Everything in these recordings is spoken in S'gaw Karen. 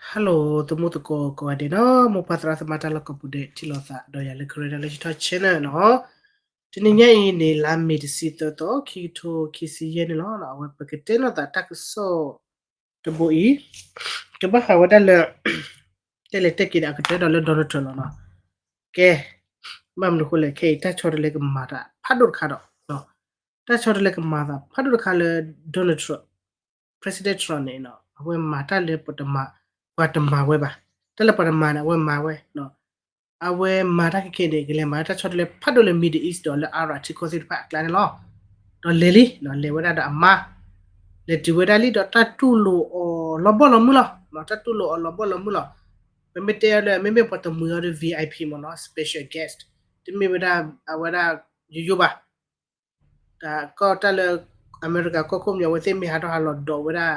Hello သမူသကိးကိးဂၤဒဲးနီၤ, မိၢ်ပၢ်သရၣ်သမါတၢ်လီၢ်ကိးပူၤဒဲး ထံၣ်လိာ်သးဒီးယၤလၢ Karen Knowledge Talk Channel နီၤ. တနံၤညါအံၤန့ၣ် လါမ့ၤတဆံသၢသီ ခံကထိခံဆံယဲၢ်န့ၣ်လီၤ. အဝဲပကတဲလိာ်သးတၢ်ကစီၣ်တဘိအံၤ ကဘၣ်ဃးဝဲဒၣ်လၢ တဲလဲၤတဲက့ၤဒီးအကတၢၢ်ဒီးလၢ Donald Trump လီၤနီၤ. ကဲ ဘၣ်မနုၤအဃိလဲၣ် ခဲအံၤတၢ်ဆီတလဲကမၤသးဖးဒိၣ်တခါဒီး တၢ်ဆီတလဲကမၤသးဖးဒိၣ်တခါလၢ Donald Trump, President Trump န့ၣ် အဝဲမၤတၢ်လၢပတမၤ ပှၤတမၤဝဲဘၣ်. တၢ်လၢပှၤတမၤန့ၣ် အဝဲမၤဝဲ အဝဲမၤတၢ်ခဲခဲန့ၣ် ကလဲၤမၤတၢ်ဆီတလဲဖးဒိၣ်လၢ Middle East ဒီးလၢ Arab ထံကီၢ်သ့ၣ်တဖၣ်အကျါန့ၣ်လီၤ. ဒီးလဲၤလံ လဲၤဝဲဒၣ်ဒီးအမါ လဲၤတုၤဝဲဒၣ်လံဒီးတၢ်တူၢ်လိာ်အီၤလီၤဘီၣ်လီၤမုၢ်လီၤ. တၢ်တူၢ်လိာ်အီၤလီၤဘီၣ်လီၤမုၢ်လီၤ. ပမ့ၢ်တဲလၢ မ့မ့ၢ်ပှၤတမှံၤအီၤဒီး VIP မ့ၢ်နီၤ special guest တမ့ၢ်ဝဲဒၣ် အဝဲဒၣ်ယိယိဘၣ်. တၢ်ကီတၢ်လၢ အမဲရကၤကီၢ်ခိၣ်မ့ၢ်အဝဲသ့ၣ်မ့ၢ်ဟးထီၣ်ဟးလီၤဒိးဝဲဒၣ်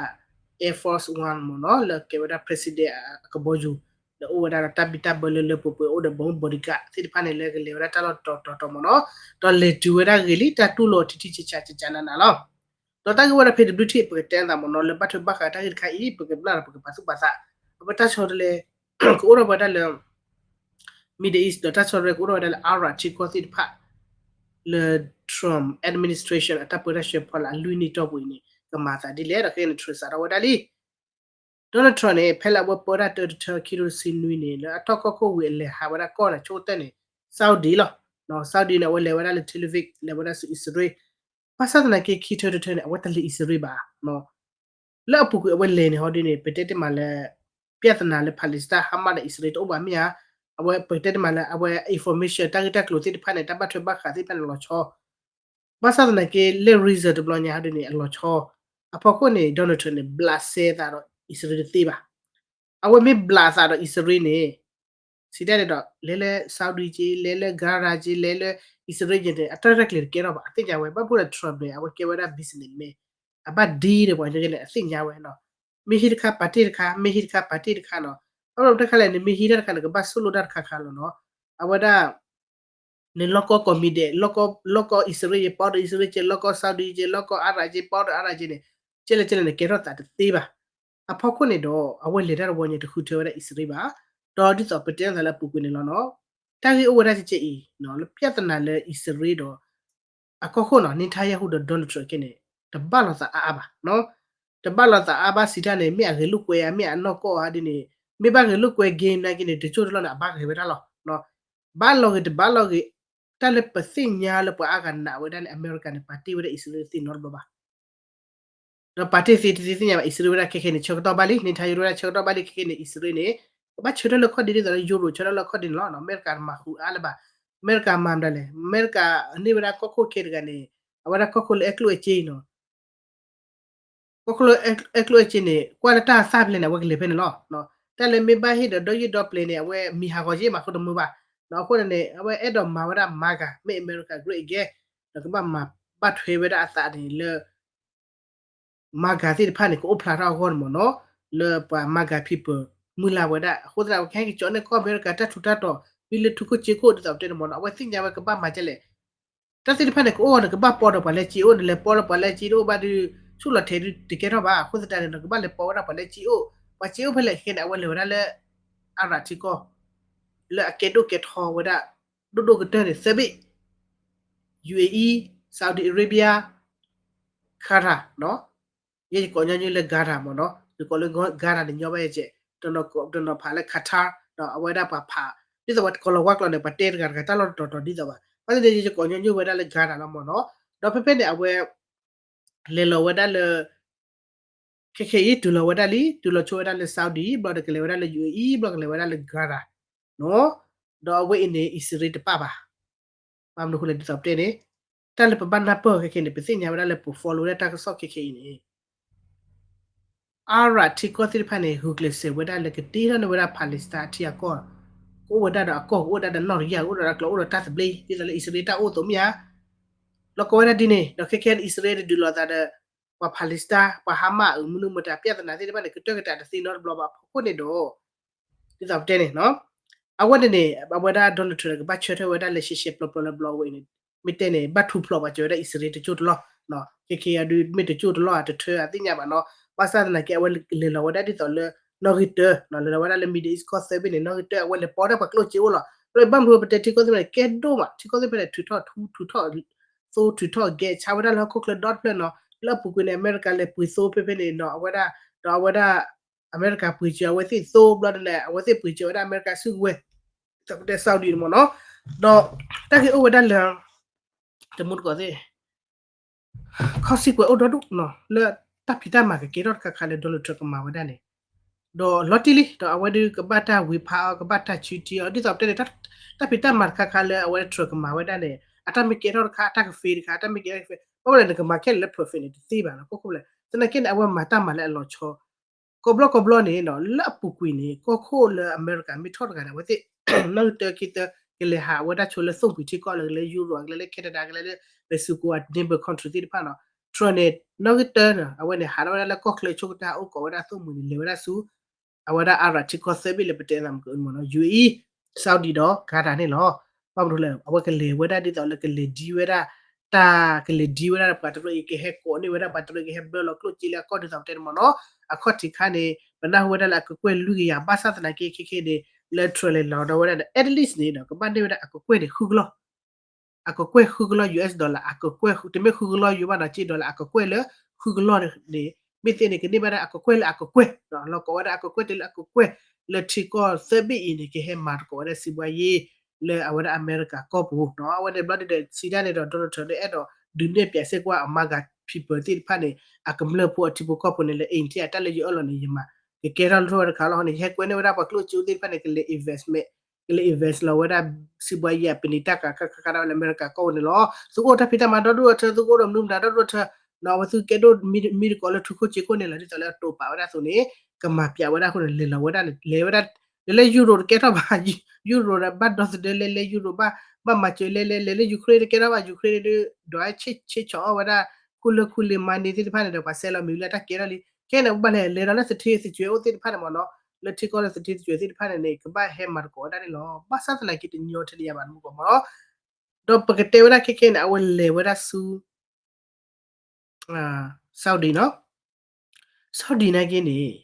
Air Force One မ့ၢ်နီၤ လၢကဲဝဲဒၣ် president အကဘီယူၤ လၢအိၣ်ဝဲဒၣ်ဒီးတၢ်ဘံၣ်တၢ်ဘၢလၢလၢပှဲၤပှဲၤ အိၣ်ဒီး bodyguard သ့ၣ်တဖၣ်န့ၣ် လၢကလဲၤဝဲဒၣ်တၢ်လီၢ်တီၤတီၤတီၤမ့ၢ်နီၤ. ဒီးလဲၤတုၤဝဲဒၣ်ဂ့ၤလံ တၢ်တူၢ်လိာ်အီၤထံထံဆးဆးကကနးနးလီၤ. ဒီးတၢ်ဂ့ၢ်ဝဲဒၣ်ဖဲတဘျုးထံၣ် ပကတဲသးမ့ၢ်နီၤ လၢဘၣ်ထွဲဘၣ်ဃးတၢ်ဂ့ၢ်တခါအံၤ ပကဘျၣ်ဒီးပကပာ်သူၣ်ပာ်သး အဝဲတၢ်ဆီတလဲ ကအိၣ်ထီၣ်ဝဲဒၣ်လၢ Middle East ဒီးတၢ်ဆီတလဲ ကအိၣ်ထီၣ်ဝဲဒၣ်လၢ Arab ထံကီၢ်သ့ၣ်တဖၣ် လၢ Trump administration အတၢ်ပၢတၢ်ဆှၢဖီလာ်အလွံၢ်နံၣ်တီၢ်ပူၤအံၤန့ၣ် ကမၤသးဒ်လဲၣ် ဒီးခဲအံၤန့ၣ် Trump စးထီၣ်ဝဲဒၣ်လံ. Donald Trump န့ၣ် ဖဲလၢအဝဲပၢတၢ်တၢတထၢ ခံထိတဆံနွံန့ၣ် လၢအထီၣ်ကီၢ်ခိၣ်ဝံၤအလဲၤဟးဝဲဒၣ်ကီၢ်န့ၣ် ဆိကတၢၢ်န့ၣ် Saudi လီၤ. Saudi န့ၣ် အဝဲလဲၤဝဲဒၣ်လၢ Tel Aviv လဲၤဝဲဒၣ်ဆူအံၣ်စရ့လး ဘၣ်ဆၣ်သနာ်က့ ခံထၢတထၢန့ၣ် အဝဲတလဲၤအံၣ်စရ့လးဘၣ်. လၢအပူၤကွံာ်အဝဲလဲၤန့ၣ် ဟီဒ်န့ၣ် ပတဲတ့ၢ်မးလၢ ပြဿနာလၢ Palestine Hamas ဒီးအံၣ်စရ့လးတအိၣ်ဘၣ်မ့ၢ်ဧါ. အဝဲပတဲတ့ၢ်မးလၢ အဝဲ information တၢ်ဂ့ၢ်တၢ်ကျိၤသ့ၣ်တဖၣ်န့ၣ် တၢ်ဘၣ်ထွဲဘၣ်ဃးသ့ၣ်တဖၣ်န့ၣ် လီၤဆီ ဘၣ်ဆၣ်သနာ်က့ လၢ reason တဘျီညါဟီဒ်န့ၣ် အလီၤဆီ. အဖီခိၣ်န့ၣ် Donald Trump န့ၣ် ဘျးစဲသးဒီးအံၣ်စရ့လးတသ့ဘၣ်. အဝဲမ့ၢ်ဘျးသးဒီးအံၣ်စရ့လးန့ၣ် စံးတၢ်န့ၣ်ဒီး လဲၤလၢ Saudi က့ လဲၤလၢ Qatar က့ လဲၤလၢအံၣ်စရ့လးက့န့ၣ် အတၢ်ရဲၣ်ကျဲၤတကဲထီၣ်ဘၣ် အသ့ၣ်ညါဝဲ ဘၣ်မနုၤလဲၣ် Trump န့ၣ် အဝဲကဲဝဲဒၣ် businessman အဘၣ်ဒ်ဒီးပှၤကညီကဲန့ၣ် အသ့ၣ်ညါဝဲနီၤ. မ့ၢ်ဟံးတခါပာ်တ့ၢ်တခါ မ့ၢ်ဟံးတခါပာ်တ့ၢ်တခါနီၤ. ဘၣ်မနုၤတခါလဲၣ်န့ၣ် မ့ၢ်ဟံးတၢ်တခါန့ၣ် ကဘၣ်ဆိၣ်လိၣ်တၢ်တခါခါလီၤနီၤ. အဝဲဒၣ် န့ၣ်လီၢ်ကီၢ်ကိးမံၤဒဲး လီၢ်ကီၢ်အံၣ်စရ့လး ပီၣ်ဒီးအံၣ်စရ့လးက့ လီၢ်ကီၢ် Saudi က့ လီၢ်ကီၢ် Arab က့ ပီၣ်ဒီး Arab က့န့ၣ် ကဲလဲၣ်ကဲလဲၣ်န့ၣ် ကဲထီၣ်သးတသ့ဘၣ်. အဖီခိၣ်န့ၣ်ဒီး အဝဲလဲၤတၢ်တဝီညါ တဃုထၢဝဲဒၣ်အံၣ်စရ့လးဘၣ်. ဒီးဒ်သိးပတဲသးလၢအပူၤကွံာ်န့ၣ်လီၤနီၤ. တၢ်ဂ့ၢ်အိၣ်ဝဲဒၣ်ကဲကဲအံၤ လၢပြဿနာလၢအံၣ်စရ့လးဒီး အကီၢ်ခိၣ်နီၤ Netanyahu ဒီး Donald Trump က့န့ၣ် တဘၣ်လိာ်သးအါအါဘၣ်. တဘၣ်လိာ်သးအါဘၣ်စံးတၢ်န့ၣ် မ့ၢ်အဂဲၤလိာ်ကွဲဧါ မ့ၢ်အနီၢ်ကီၢ်ဧါဒ်န့ၣ် မ့ၢ်ဘၣ်ဂဲၤလိာ်ကွဲ game နာ်က့န့ၣ် တစိၢ်တလီၢ်န့ၣ် အဘၣ်ဂဲၤဝဲဒၣ်လီၤ. ဘၣ်လီၤဂ့ၤတဘၣ်လီၤဂ့ၤ တၢ်လၢပသ့ၣ်ညါလၢပှၤအါဂၤနာ်ဝဲဒၣ်န့ၣ် အမဲရကၤန့ၣ် ပာ်တ့ၢ်ဝဲဒၣ်အံၣ်စရ့လးသ့ၣ်နီတဘျီဘၣ်. ဒီးပာ်တ့ၢ်သ့တသ့သ့ၣ်ညါဘၣ် အံၣ်စရ့လးဝဲဒၣ်ခဲခဲန့ၣ် ဆၢကတီၢ်ဘၣ်လံ Netanyahu ဝဲဒၣ်ဆၢကတီၢ်ဘၣ်လံခဲခဲန့ၣ် အံၣ်စရ့လးန့ၣ် ကဘၣ်ဆၢထၢၣ်လၢခီၣ်ဒ့ဒ်သိးလၢ Europe ဆၢထၢၣ်လၢခီၣ်ဒ့န့ၣ်လီၤ. အမဲရကၤမၤဃုာ်အါလၢၤဘၣ်. အမဲရကၤမၤမတၤလဲၣ် အမဲရကၤန့ၢ်ဝဲဒၣ်ကီၢ်ခိၣ်ခဲတဂၤန့ၣ် အဝဲဒၣ်ကီၢ်ခိၣ်လၢအဲၣ်ကျိၣ်အဲၣ်စ့နီၤ ကီၢ်ခိၣ်လၢအဲၣ်ကျိၣ်အဲၣ်စ့န့ၣ် ကွၢ်လၢတၢ်သၣ်ဖဲလဲၣ်န့ၣ် အဝဲကလဲၤဖဲန့ၣ်လီၤ. တၢ်လၢမ့ၢ်ဘၣ်ဟ့ၣ်ဒီးဒီယုၢ်ဒီပျဲၤန့ၣ် အဝဲမံၤဟးဂီၤက့မၤဃုတမုာ်ဘၣ်. အဃိန့ၣ်န့ၣ် အဝဲအဲၣ်ဒိးမၤဝဲဒၣ် MAGA မ့ၢ် America Great Again ဒီးကဘၣ်မၤဘၣ်ထွဲဝဲဒၣ်အသးန့ၣ်လၢ MAGA သ့ၣ်တဖၣ်န့ၣ် ကအိၣ်ဖျါထီၣ်အဂီၢ်န့ၣ်မ့ၢ်နီၤ လၢပှၤ MAGA people မုၢ်လၢ်ဝဲဒၣ် အဃိသတး အဝဲကဟဲက့ၤကၠီန့ၢ်ကီၢ်အမဲရကၤတၢ်ထူးတၢ်တီၤ ဝံၤလၢထူခိၣ်စ့ခိၣ်ဒ်သိးပတဲန့ၣ်မ့ၢ်နီၤ အဝဲသ့ၣ်ညါဝဲကဘၣ်မၤဒ်လဲၣ် တၢ်သ့ၣ်တဖၣ်န့ၣ် ကအိၣ်အီၤန့ၣ် ကဘၣ်ပိာ်ဒီးပှၤလၢစ့အိၣ်န့ၣ် လဲၤပိာ်လၢပှၤလၢစ့တအိၣ်ဘၣ်ဒီး ဆူၣ်လီၤထဲဒုးတကဲထီၣ်ဘၣ်. အဃိသတးန့ၣ် ကဘၣ်လဲၤပိာ်ဝဲဒၣ်ပှၤလၢစ့အိၣ် ပှၤစ့အိၣ်ဖဲလဲၣ်ခဲန့ၣ် အဝဲလဲၤဝဲဒၣ်လၢ Arab ထံကီၢ် လၢအကဲဒိၣ်ကဲထီဝဲဒၣ် ဒိၣ်ဒိၣ်ကတၢၢ်န့ၣ် သၢဘ့ၣ် UAE Saudi Arabia Qatar နီၤ ယဲယကိးညီနုၢ်လၢ Qatar မ့ၢ်နီၤ ယကိးလၢ Qatar န့ၣ် ညီဘၣ်ယကဲ တနီၤဖးလၢ Qatar ဒီးအဝဲဒၣ်ပှၤဖး ဒ်သိးပှၤကိးလီၤဝါကျိာ်န့ၣ် ပှၤတဲတဂၤတဂၤတၢ်လီၢ်တတီၤတီၤဒ်သိးဘၣ်. ဘၣ်ဆၣ်န့ၣ် ယကိးညီနုၢ်ဝဲဒၣ်လၢ Qatar လီၤမ့ၢ်နီၤ ဒီးဖဲဖဲန့ၣ် အဝဲ လဲၤလီၤဝဲဒၣ်လၢ ခဲခဲအံၤ တုၤလီၤဝဲဒၣ်လံ တုၤလီၤဆိဝဲဒၣ်လၢ Saudi ဘျီဒီးကလဲၤဝဲဒၣ်လၢ UAE ဘျီကလဲၤဝဲဒၣ်လၢ Qatar နီၤ ဒီးအဝဲအံၤန့ၣ် အံၣ်စရ့လးတပၣ်ဘၣ်. ဘၣ်မနုၤအဃိလဲၣ်ဒ်သိးပတဲန့ၣ် တၢ်လၢပဘၣ်နၢ်ပၢၢ်ခဲခဲန့ၣ် ပသ့ၣ်ညါဝဲဒၣ်လၢပ follow ဝဲဒၣ်တၢ်ကစီၣ်ခဲခဲအံၤန့ၣ် Arab ထံကီၢ်သ့ၣ်တဖၣ်န့ၣ် ဂုာ်ကျဲးစၢးဝဲဒၣ်လၢကတ့ထီၣ်န့ၢ်ဝဲဒၣ် Palestine ထံအကီၢ် ကအိၣ်ဝဲဒၣ်ဒီးအကီၢ် ကအိၣ်ဒၣ်ဒီးနီၣ်တယၢ် ကအိၣ်ဒီးကျိာ် အိၣ်ဒီးတၢ်သဘျ့ ဒ်သိးလၢအံၣ်စရ့လးတၢ်အိၣ်သိးမ့ၢ်ဧါ လီၤကီဝဲဒၣ်ဒ်န့ၣ် ဒီးခဲခဲအံၤ အံၣ်စရ့လးတဒုးလိာ်သးဒီး ပှၤ Palestine ပှၤ Hamas အမနုၤမတၤ ပြဿနာသ့ၣ်တဖၣ်န့ၣ် ကတၢၢ်ကတၢၢ်တသ့နီတဘျီဘၣ်အဖီခိၣ်န့ၣ်ဒီး ဒ်သိးပတဲန့ၣ် အဝဲန့ၣ်န့ၣ် အဝဲဒၣ် Donald Trump န့ၣ် ကဘၣ်ဆၢထၢၣ်ဝဲဒၣ်လၢရှဲရှဲပျီပျီလၢဘျီဝဲအံၤန့ၣ် မ့ၢ်တဲန့ၣ် ဘၣ်ထူးဖျိးပှၤစၢၤဝဲဒၣ်အံၣ်စရ့လးတကၠိၢ်တလီၢ် ခဲခဲအံၤဒုး မ့ၢ်တကၠိၢ်တလီၢ်ဧါ တထၢဧါ သ့ၣ်ညါဘၣ်နီၤ ဘၣ်ဆၣ်သနာ်က့ အဝဲလဲၤလီၤဝဲဒၣ်ဒ်သိးလၢ နီၣ်ဂံၢ်တၢ လၢအဝဲဒၣ်လၢ Middle East ကီၢ်သၢဘ့ၣ်န့ၣ် နီၣ်ဂံၢ်တၢ အဝဲလဲၤပိာ်ဝဲဒၣ်ပှၤကျိၣ်စ့အိၣ်လီၤ. ဘၣ်မနုၤပတဲထံကီၢ်သ့ၣ်တဖၣ်န့ၣ် ကဲဒိၣ်မး ထံကီၢ်သ့ၣ်တဖၣ်န့ၣ် ထုးထီၣ်ထူ ထုးထီၣ်သိ ထုးထီၣ်ဂဲၤ ဆါဝဲဒၣ်လၢဟီၣ်ခိၣ်ချၢဒီတဖျၢၣ်နီၤ လၢအပူၤကွံာ်န့ၣ် အမဲရကၤလဲၤပှ့ၤသိဖဲဖဲန့ၣ်နီၤ အဝဲဒၣ် ဒီးအဝဲဒၣ် အမဲရကၤပှ့ၤစၢၤအဝဲသ့ၣ်သိဘျီဒ်လဲၣ် အဝဲသ့ၣ်ပှ့ၤစၢၤဝဲဒၣ်အမဲရကၤစုကဝဲၤ တၢ်ပတဲ Saudi န့ၣ်မ့ၢ်နီၤ ဒီးတၢ်ဂ့ၢ်အိၣ်ဝဲဒၣ်လၢ တမူတကိးသ့ၣ် consequence အိၣ်ဒီဒူၣ်နီၤ လၢတၢ်ဖံးတၢ်မၤကကဲထီၣ်တခါခါလၢ Donald Trump ကမၤဝဲဒၣ်န့ၣ် ဒီးလီၤတံၢ်လံ ဒီးအဝဲဒုးကဘၣ်တၢ်ဝ့ၤဖးအီၤ ကဘၣ်တၢ်ဆူထံအီၤ ဒ်သိးပတဲန့ၣ် တၢ်ဖံးတၢ်မၤတခါခါလၢအဝဲ Trump ကမၤဝဲဒၣ်န့ၣ် အတၢ်မ့ၢ်ကဲထီၣ်တခါ အတၢ်ကဖ့တခါ အတၢ်မ့ၢ်ကဲထီၣ်ကဖ့ ဘၣ်ဝဲလဲၣ် နကမၤခဲလၢာ်လၢ perfect န့ၣ် တသ့ဘၣ်နီၤ ကီၢ်ခိၣ်လဲၣ် သနာ်က့န့ၣ် အဝဲမၤတၢ်မၤလၢအလီၤဆီ ကိးဘျီကိးဘျီန့ၣ်နီၤ လၢအပူၤကွံာ်န့ၣ် ကီၢ်ခိၣ်လၢအမဲရကၤမ့ၢ်ထီၣ်တဂၤန့ၣ် အဝဲသ့ၣ် နီၣ်ဂံၢ်တၢခံတၢ ကလဲၤဟးဝဲဒၣ်ဆိလၢသိၣ်မှံၤထံကီၢ်လၢ ကလဲၤလၢ Europe ကလဲၤလၢ Canada ကလဲၤလၢ Mexico အ neighbor country သ့ၣ်တဖၣ်နီၤ Trump န့ၣ် နီၣ်ဂံၢ်တၢန့ၣ် အဝဲန့ၣ် ဟးထီၣ်ဝဲဒၣ်လၢကီၢ်ချၢဆိကတၢၢ်အိၣ်ကိးဝဲဒၣ်သိၣ်မှံၤန့ၣ် လဲၤဝဲဒၣ်ဆူ အဝဲဒၣ် Arab ထံကီၢ်သၢဘ့ၣ်လၢပတဲသးမုၢ်ကမ့ၢ်နီၤ UAE Saudi ဒီး Qatar န့ၣ်လီၤ. ဘၣ်မနုၤလဲၣ် အဝဲကလဲၤဝဲဒၣ်ဒ်သိးလၢကလဲၤဒ်ဝဲဒၣ် တၢ်ကလဲၤဒ်ဝဲဒၣ်ပှၤတရၢအံၤ ကဟဲကိးန့ၢ်ဝဲဒၣ်ပှၤတရၢ ကဟဲဘျၢလီၤကျိၣ်စ့လၢအကီၢ်ဒ်သိးပတဲန့ၣ်မ့ၢ်နီၤ အခီၣ်ထံးခါန့ၣ် ပနၢ်ဟူဝဲဒၣ်လၢအကကွဲၢ်လွံၢ်ကယၤ ဘၣ်ဆၣ်သနာ်က့ခဲခဲန့ၣ် လၢ Trump လဲၤလီၤဒီးဝဲဒၣ်ဒီး at least န့ၣ်ဒီး ကဘၣ်န့ၢ်ဝဲဒၣ်အကကွဲၢ်န့ၣ် ဃုကလီၢ် အကကွဲၢ်ဃုကလီၢ် US dollar အကကွဲၢ် တမ့ၢ်ဃုကလီၢ်ယိၤဘၣ်နီၤ က့ dollar အကကွဲၢ်လၢ ဃုကလီၢ်န့ၣ် မ့ၢ်သ့န့ၣ် ကန့ၢ်ဘၣ်ဒၣ်အကကွဲၢ်လၢအကကွဲၢ် လီၤကိးဝဲဒၣ်အကကွဲၢ်တလၢအကကွဲၢ် လၢထံကီၢ်သၢဘ့ၣ်အံၤန့ၣ် ကဟဲမၤသကိးဝဲဒၣ်စံးဘှါယ့ လၢအဝဲဒၣ်အမဲရကၤကီၢ်ပူၤနီၤ အဝဲန့ၣ်ဘျီဒ်ဒီး စံးဒၣ်န့ၣ်ဒီး Donald Trump န့ၣ် အဲၣ်ဒိးဒုးနဲၣ်ပၠးစ့ၢ်ကီးအ MAGA people သ့ၣ်တဖၣ်န့ၣ် အကမျၢၢ်ဖိအထံဖိကီၢ်ဖိန့ၣ်လၢ အိမ် ထံးအတၢ်လၢယအၢၣ်လီၤန့ၣ် ယမၤ ကကဲထီၣ်လိၣ်ထီၣ်ဝဲတခါလီၤန့ၣ် ယဟဲကွဲန့ၢ်ဝဲဒၣ်ပှၤကျိၣ်စ့သ့ၣ်တဖၣ်န့ၣ် ကလဲၤ investment ကလဲၤ invest လီၤဝဲဒၣ် စံးဘှါယ့အပနံာ်တၢ်ကၤခါခါခါဒၣ်ဝဲလၢအမဲရကၤကီၢ်ပူၤန့ၣ်လီၤ. သုကအိၣ်တၢ်ဖံးတၢ်မၤဒီဒူၣ်အထၢ သုကအိၣ်ဒီးမနုၤမတၤဒီဒူၣ်အထၢ နီၤ အဝဲသုကဲဒိၣ်မံတကိးလၢထူခိၣ်စ့ခိၣ်န့ၣ်လီၤ. ဒ်သိးလၢအတိာ်ပာ်ဝဲဒၣ်အသိးန့ၣ် ကမၤပၠးဝဲဒၣ်အဃိန့ၣ် လဲၤလီၤဝဲဒၣ်န့ၣ် လဲၤဝဲဒၣ် လဲၤလၢ Europe တကဲထီၣ်ဘၣ် Europe ဒီးဘၣ်ဒီသဒၢလဲၤလၢ Europe ဘၣ် ဘၣ်မၤစၢၤလဲၤလဲၤ လဲၤလၢ Ukraine တကဲထီၣ်ဘၣ် Ukraine ဒုး ဒီးဆ့ၣ်ဆီၣ်အီၣ်ဝဲဒၣ် ခူလၢခူလ့ၤမၤန့ၢ်သ့ၣ်တဖၣ်န့ၣ်ဒီး ပှၤဆဲးလီၤမံၤလၢတၢ်ကဲထီၣ်လံ ခဲအံၤန့ၣ် ဘၣ်လဲၣ် လဲၤဒီးလၢသထ့သကွဲၤအိၣ်သ့ၣ်တဖၣ်န့ၣ်မ့ၢ်နီၤ လၢထံကီၢ်လၢသထ့သကွဲၤသ့ၣ်တဖၣ်န့ၣ်န့ၣ် ကဘၣ်ဟဲမၤသကိးဝဲဒၣ်န့ၣ်လီၤ. ဘၣ်ဆၣ်သနာ်က့တညီတနံၤယၤဘၣ်မူကီၢ်မ့ၢ်နီၤ ဒီးပကတဲဝဲဒၣ်ခဲခဲန့ၣ် အဝဲလဲၤဝဲဒၣ်ဆူ Saudi နီၤ Saudi နာ်က့န့ၣ်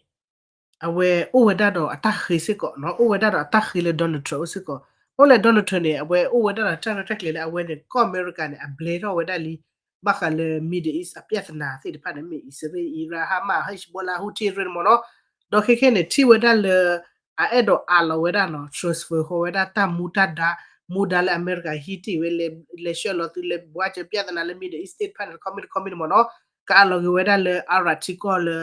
အဝဲအိၣ်ဝဲဒၣ်ဒီးအတၢ်ဃ့စ့ၢ်ကီးနီၤ အိၣ်ဝဲဒၣ်ဒီးအတၢ်ဃ့လၢ Donald Trump အိၣ်စ့ၢ်ကီး အိၣ်လဲၣ် Donald Trump န့ၣ် အဝဲအိၣ်ဝဲဒၣ်ဒီးတၢ်ရဲၣ်တၢ်ကျဲၤလၢအဝဲန့ၣ် ကီၢ်အမဲရကၤန့ၣ် အဘျဲထီၣ်ဝဲဒၣ်လံ ဘၣ်ဃးလၢ Middle East အပြဿနာသ့ၣ်တဖၣ်န့ၣ် မ့ၢ်အံၣ်စရ့လး Iran Hamas Hezbollah Houthi ရ့ၣ်န့ၣ်မ့ၢ်နီၤ ဒီးခဲခဲန့ၣ် ထံၣ်ဝဲဒၣ်လၢ အအဲၣ်ဒိးအးလီၤဝဲဒၣ်နီၤ transfer ဃီဝဲဒၣ်တၢ်မူတၢ်ဒါ မူဒါလၢအမဲရကၤဟံးတ့ၢ်ဝဲ လဲၤဆှၢလီၤသုး လဲၤဘှါစၢၤပြဿနာလၢ Middle East သ့ၣ်တဖၣ်န့ၣ် တခီမ့ၢ်တခီမ့ၢ်န့ၣ်မ့ၢ်နီၤ ကအးလီၤက့ၤဝဲဒၣ်လၢ Arab ထံကီၢ်လၢ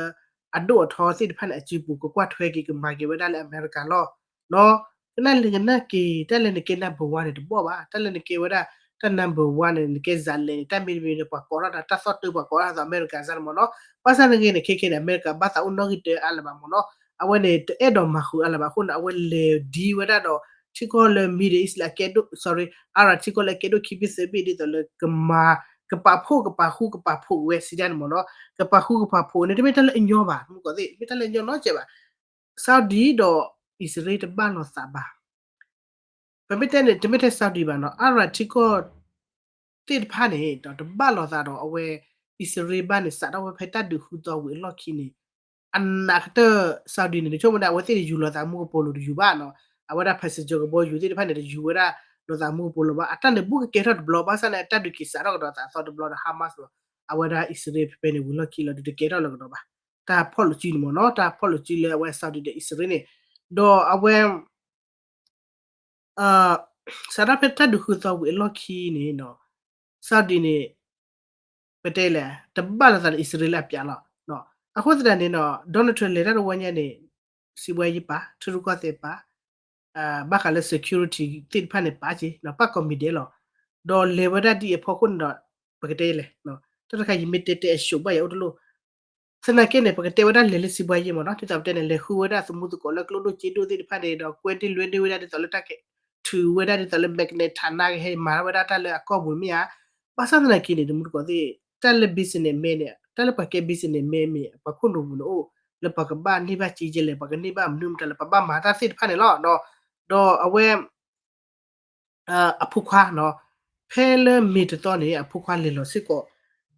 အဒိၣ်အထီသ့ၣ်တဖၣ်န့ၣ် အစုပူၤ ကကွၢ်ထွဲက့ၤ ကမၤက့ၤဝဲဒၣ်လၢအမဲရကၤလီၤ. နီၤ ကနၣ်လၢကနၣ်က့ၤ တၢ်လၢနကဲ number one န့ၣ် တဘီၣ်ဘၣ် တၢ်လၢနကဲဝဲဒၣ် တၢ် number one န့ၣ် နကဲ ဇာတ်လမ်း န့ၣ် တၢ်မ့ၢ်တမ့ၢ်န့ၣ် ပှၤကိးထီၣ်နၤ တၢ်သီၣ်တၢၢ် ပှၤကိးထီၣ်နၤ အမဲရကၤစၢ်န့ၣ်မ့ၢ်နီၤ ဘၣ်ဆၣ်သနာ်က့န့ၣ် ခဲခဲန့ၣ် အမဲရကၤဘၣ်သးအိၣ်နီၣ်ဂံၢ်တၢအါလၢၤဘၣ်မ့ၢ်နီၤ အဝဲန့ၣ် တအဲၣ်ဒိးမၤဃုာ်အါလၢၤဘၣ်အဃိန့ၣ် အဝဲလဲၤဒ်ဝဲဒၣ်ဒီး ထံကီၢ်လၢ Middle East လၢအကဲဒိၣ် sorry Arab ထံကီၢ်လၢအကဲဒိၣ်ခံဘ့ၣ်သၢဘ့ၣ် ဒ်သိးလၢကမၤ ကပာ်ဖှိၣ်ကပာ်ဃူကပာ်ဖိးဝဲစံးဒၣ်န့ၣ်မ့ၢ်နီၤ ကပာ်ဃူကပာ်ဖိးန့ၣ် တမ့ၢ်တၢ်လၢအညီဘၣ် မူကီၢ်သ့ၣ် မ့ၢ်တၢ်လၢအညီနီတစဲးဘၣ် Saudi ဒီး အံၣ်စရ့လးတဘၣ်လိာ်သးဘၣ် ပမ့ၢ်တဲန့ၣ် တမ့ၢ်ထဲ Saudi ဘၣ်နီၤ Arab ထံကီၢ် သ့ၣ်တဖၣ်န့ၣ် ဒီးတဘၣ်လိာ်သးဒီးအဝဲ အံၣ်စရ့လးဘၣ်န့ၣ် စးထီၣ်ဝဲဖဲတၢ်ဒုးဃုသီဝံၤအလီၢ်ခံန့ၣ် အနးကတၢၢ် Saudi န့ၣ် နဆိကမိၣ်ဒၣ် အဝဲသ့ၣ်တယူၤလိာ်သးမူကပိာ်လိၤတယူၤဘၣ်နီၤ အဝဲဒၣ် passenger ကဘီယူၤသ့ၣ်တဖၣ်န့ၣ် တယူၤဝဲဒၣ်လိာ်သးမူကပိာ်လိၤဘၣ် အတၢ်န့ၣ်ဘူၣ်ကကဲထီၣ်တဘျီ ဘၣ်ဆၣ်န့ၣ် တၢ်ဒုးက့ၤစးထီၣ်ကဒီးသးသီတဘျီဒီး Hamas လီၤ အဝဲဒၣ်အံၣ်စရ့လးဖဲဖဲန့ၣ် ဝံၤလီၢ်ခံလီၤ ဒုးတကဲထီၣ်လၢၤကဒီးဘၣ် တၢ်ဖီၣ်လိာ်စုန့ၣ်မ့ၢ်နီၤ တၢ်ဖီၣ်လိာ်စုလၢအဝဲ Saudi ဒီးအံၣ်စရ့လးန့ၣ် ဒီးအဝဲ စးထီၣ်ဖဲတၢ်ဒုးဃုသီဝံၤအလီၢ်ခံန့ၣ်နီၤ Saudi န့ၣ် ပတဲလဲၣ် တဘၣ်လိာ်သးဒီးအံၣ်စရ့လးအပျးလီၤ အဃိသတးန့ၣ်နီၤ Donald Trump လဲၤတၢ်တဝီညါန့ၣ် စံးဘှါယ့ပာ် ထံရူၢ်ကီၢ်သဲးပာ် ဘၣ်ဃးလၢ security သ့ၣ်တဖၣ်န့ၣ်ပာ်က့ၤ ပာ်ကိးမံၤဒဲးလီၤ ဒီးလဲၤဝဲဒၣ်ဒ်အံၤအဖီခိၣ်န့ၣ်ဒီး ပကတဲလဲၣ် တၢ်တခါယမ့ၢ်တဲတဲအ show ဘၣ်ယအိၣ်တလိၣ် သနာ်က့န့ၣ် ပကတဲဝဲဒၣ်လဲၤလၢစံးဘှါယ့မ့ၢ်နီၤ ဒ်သိးပတဲန့ၣ် လဲၤဃုဝဲဒၣ်သမူသကိးလၢကျိဒိၣ်စ့ဒိၣ်သ့ၣ်တဖၣ်န့ၣ် ဒီးကွဲဒ့လွဲဒ့ဝဲဒၣ်ဒ်သိးလၢတၢ်ကဲ ထုးဝဲဒၣ်ဒ်သိးလၢ magnet ထးနါကဟဲမၤထီၣ်ဝဲဒၣ်တၢ်လၢအကီၢ်ပူၤမ့ၢ်ဧါ ဘၣ်ဆၣ်သနာ်က့န့ၣ် တမူတကိးသ့ၣ် တၢ်လၢ businessman န့ၣ် တၢ်လၢပှၤကဲ businessman မ့ၢ် ပှၤခိၣ်နူာ်ပူၤန့ၣ်အိၣ် လၢပှၤကဘၣ်န့ၢ်ဘၣ်စ့ယဲလဲၣ် ပှၤကန့ၢ်ဘၣ်မနုၤမတၤလၢပှၤဘၣ်မၤတၢ်သ့ၣ်တဖၣ်န့ၣ်လီၤ ဒီးအဝဲ အဖိခွါနီၤ ဖဲလၢမ့ၤတသီန့ၣ် အဖိခွါလဲၤလီၤစ့ၢ်ကီး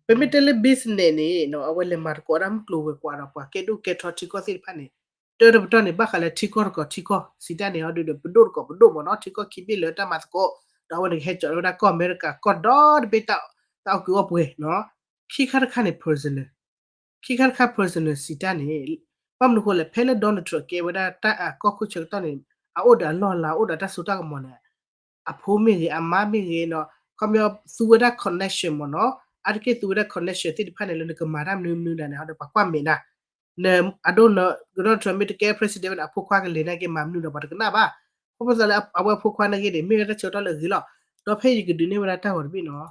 ပမ့ၢ်တဲလၢ business န့ၣ် အဝဲလဲၤမၤသကိးဝဲဒၣ်မုၢ်ကျိၤဝဲၤကွာ်ဒီးပှၤကဲဒိၣ်ကဲထီထံကီၢ်သ့ၣ်တဖၣ်န့ၣ် တၢတပတီၢ်န့ၣ် ဘၣ်ဃးလၢထံကီၢ်တကီၢ်ထံကီၢ် စံးတၢ်န့ၣ် အီၤဒုးဒီး ပဒိၣ်တကီၢ်ပဒိၣ်မ့ၢ်နီၤ ထံကီၢ်ခံဘ့ၣ်လၢတၢ်မၤသကိး ဒီးအဝဲန့ၣ်ကဟဲစိာ်လၢဝဲဒၣ်ကီၢ်အမဲရကၤ ကီၢ်ဒီတဘ့ၣ် တၢ်အီၣ်ကုးအီၣ်ပှဲၤနီၤ ခံခါတခါန့ၣ် personal ခံခါတခါ personal စံးတၢ်န့ၣ် ဘၣ်မနုၤဃိလဲၣ် ဖဲလၢ Donald Trump ကဲဝဲဒၣ်တၢ်ကီၢ်ခိၣ်ဆၢကတီၢ်န့ၣ် အအိၣ်ဒီးအလီၢ်အလၤ အိၣ်ဒီးတၢ်စိတၢ်ကမီၤန့ၣ် အဖိမ့ၢ်ဂ့ၤ အမါမ့ၢ်ဂ့ၤနီၤ ခီပညီသူဝဲဒၣ် connection မ့ၢ်နီၤ အါတက့ၢ်သူဝဲဒၣ် connection သ့ၣ်တဖၣ်န့ၣ် လၢနကမၤတၢ်မနုၤမနုၤဒၣ်န့ၣ် ဟီဒီးပှၤကွၢ်မဲာ်နၤ န အဒိန Donald Trump မ့ၢ်တကဲ president ဝဲန့ၣ် အဖိခွါကလဲၤနာ်က့မၤမနုၤဒီးပှၤတကနၣ်ဘၣ် အဃိပသးလၢအဝဲအဖိခွါနာ်က့န့ၣ် မ့ၢ်ဝဲတၢ်ဆၢကတီၢ်လၢအဂ့ၤလီၤ ဒီးဖဲယကဒုးနဲၣ်ဝဲဒၣ်တၢ်ဂီၤတဘ့ၣ်နီၤ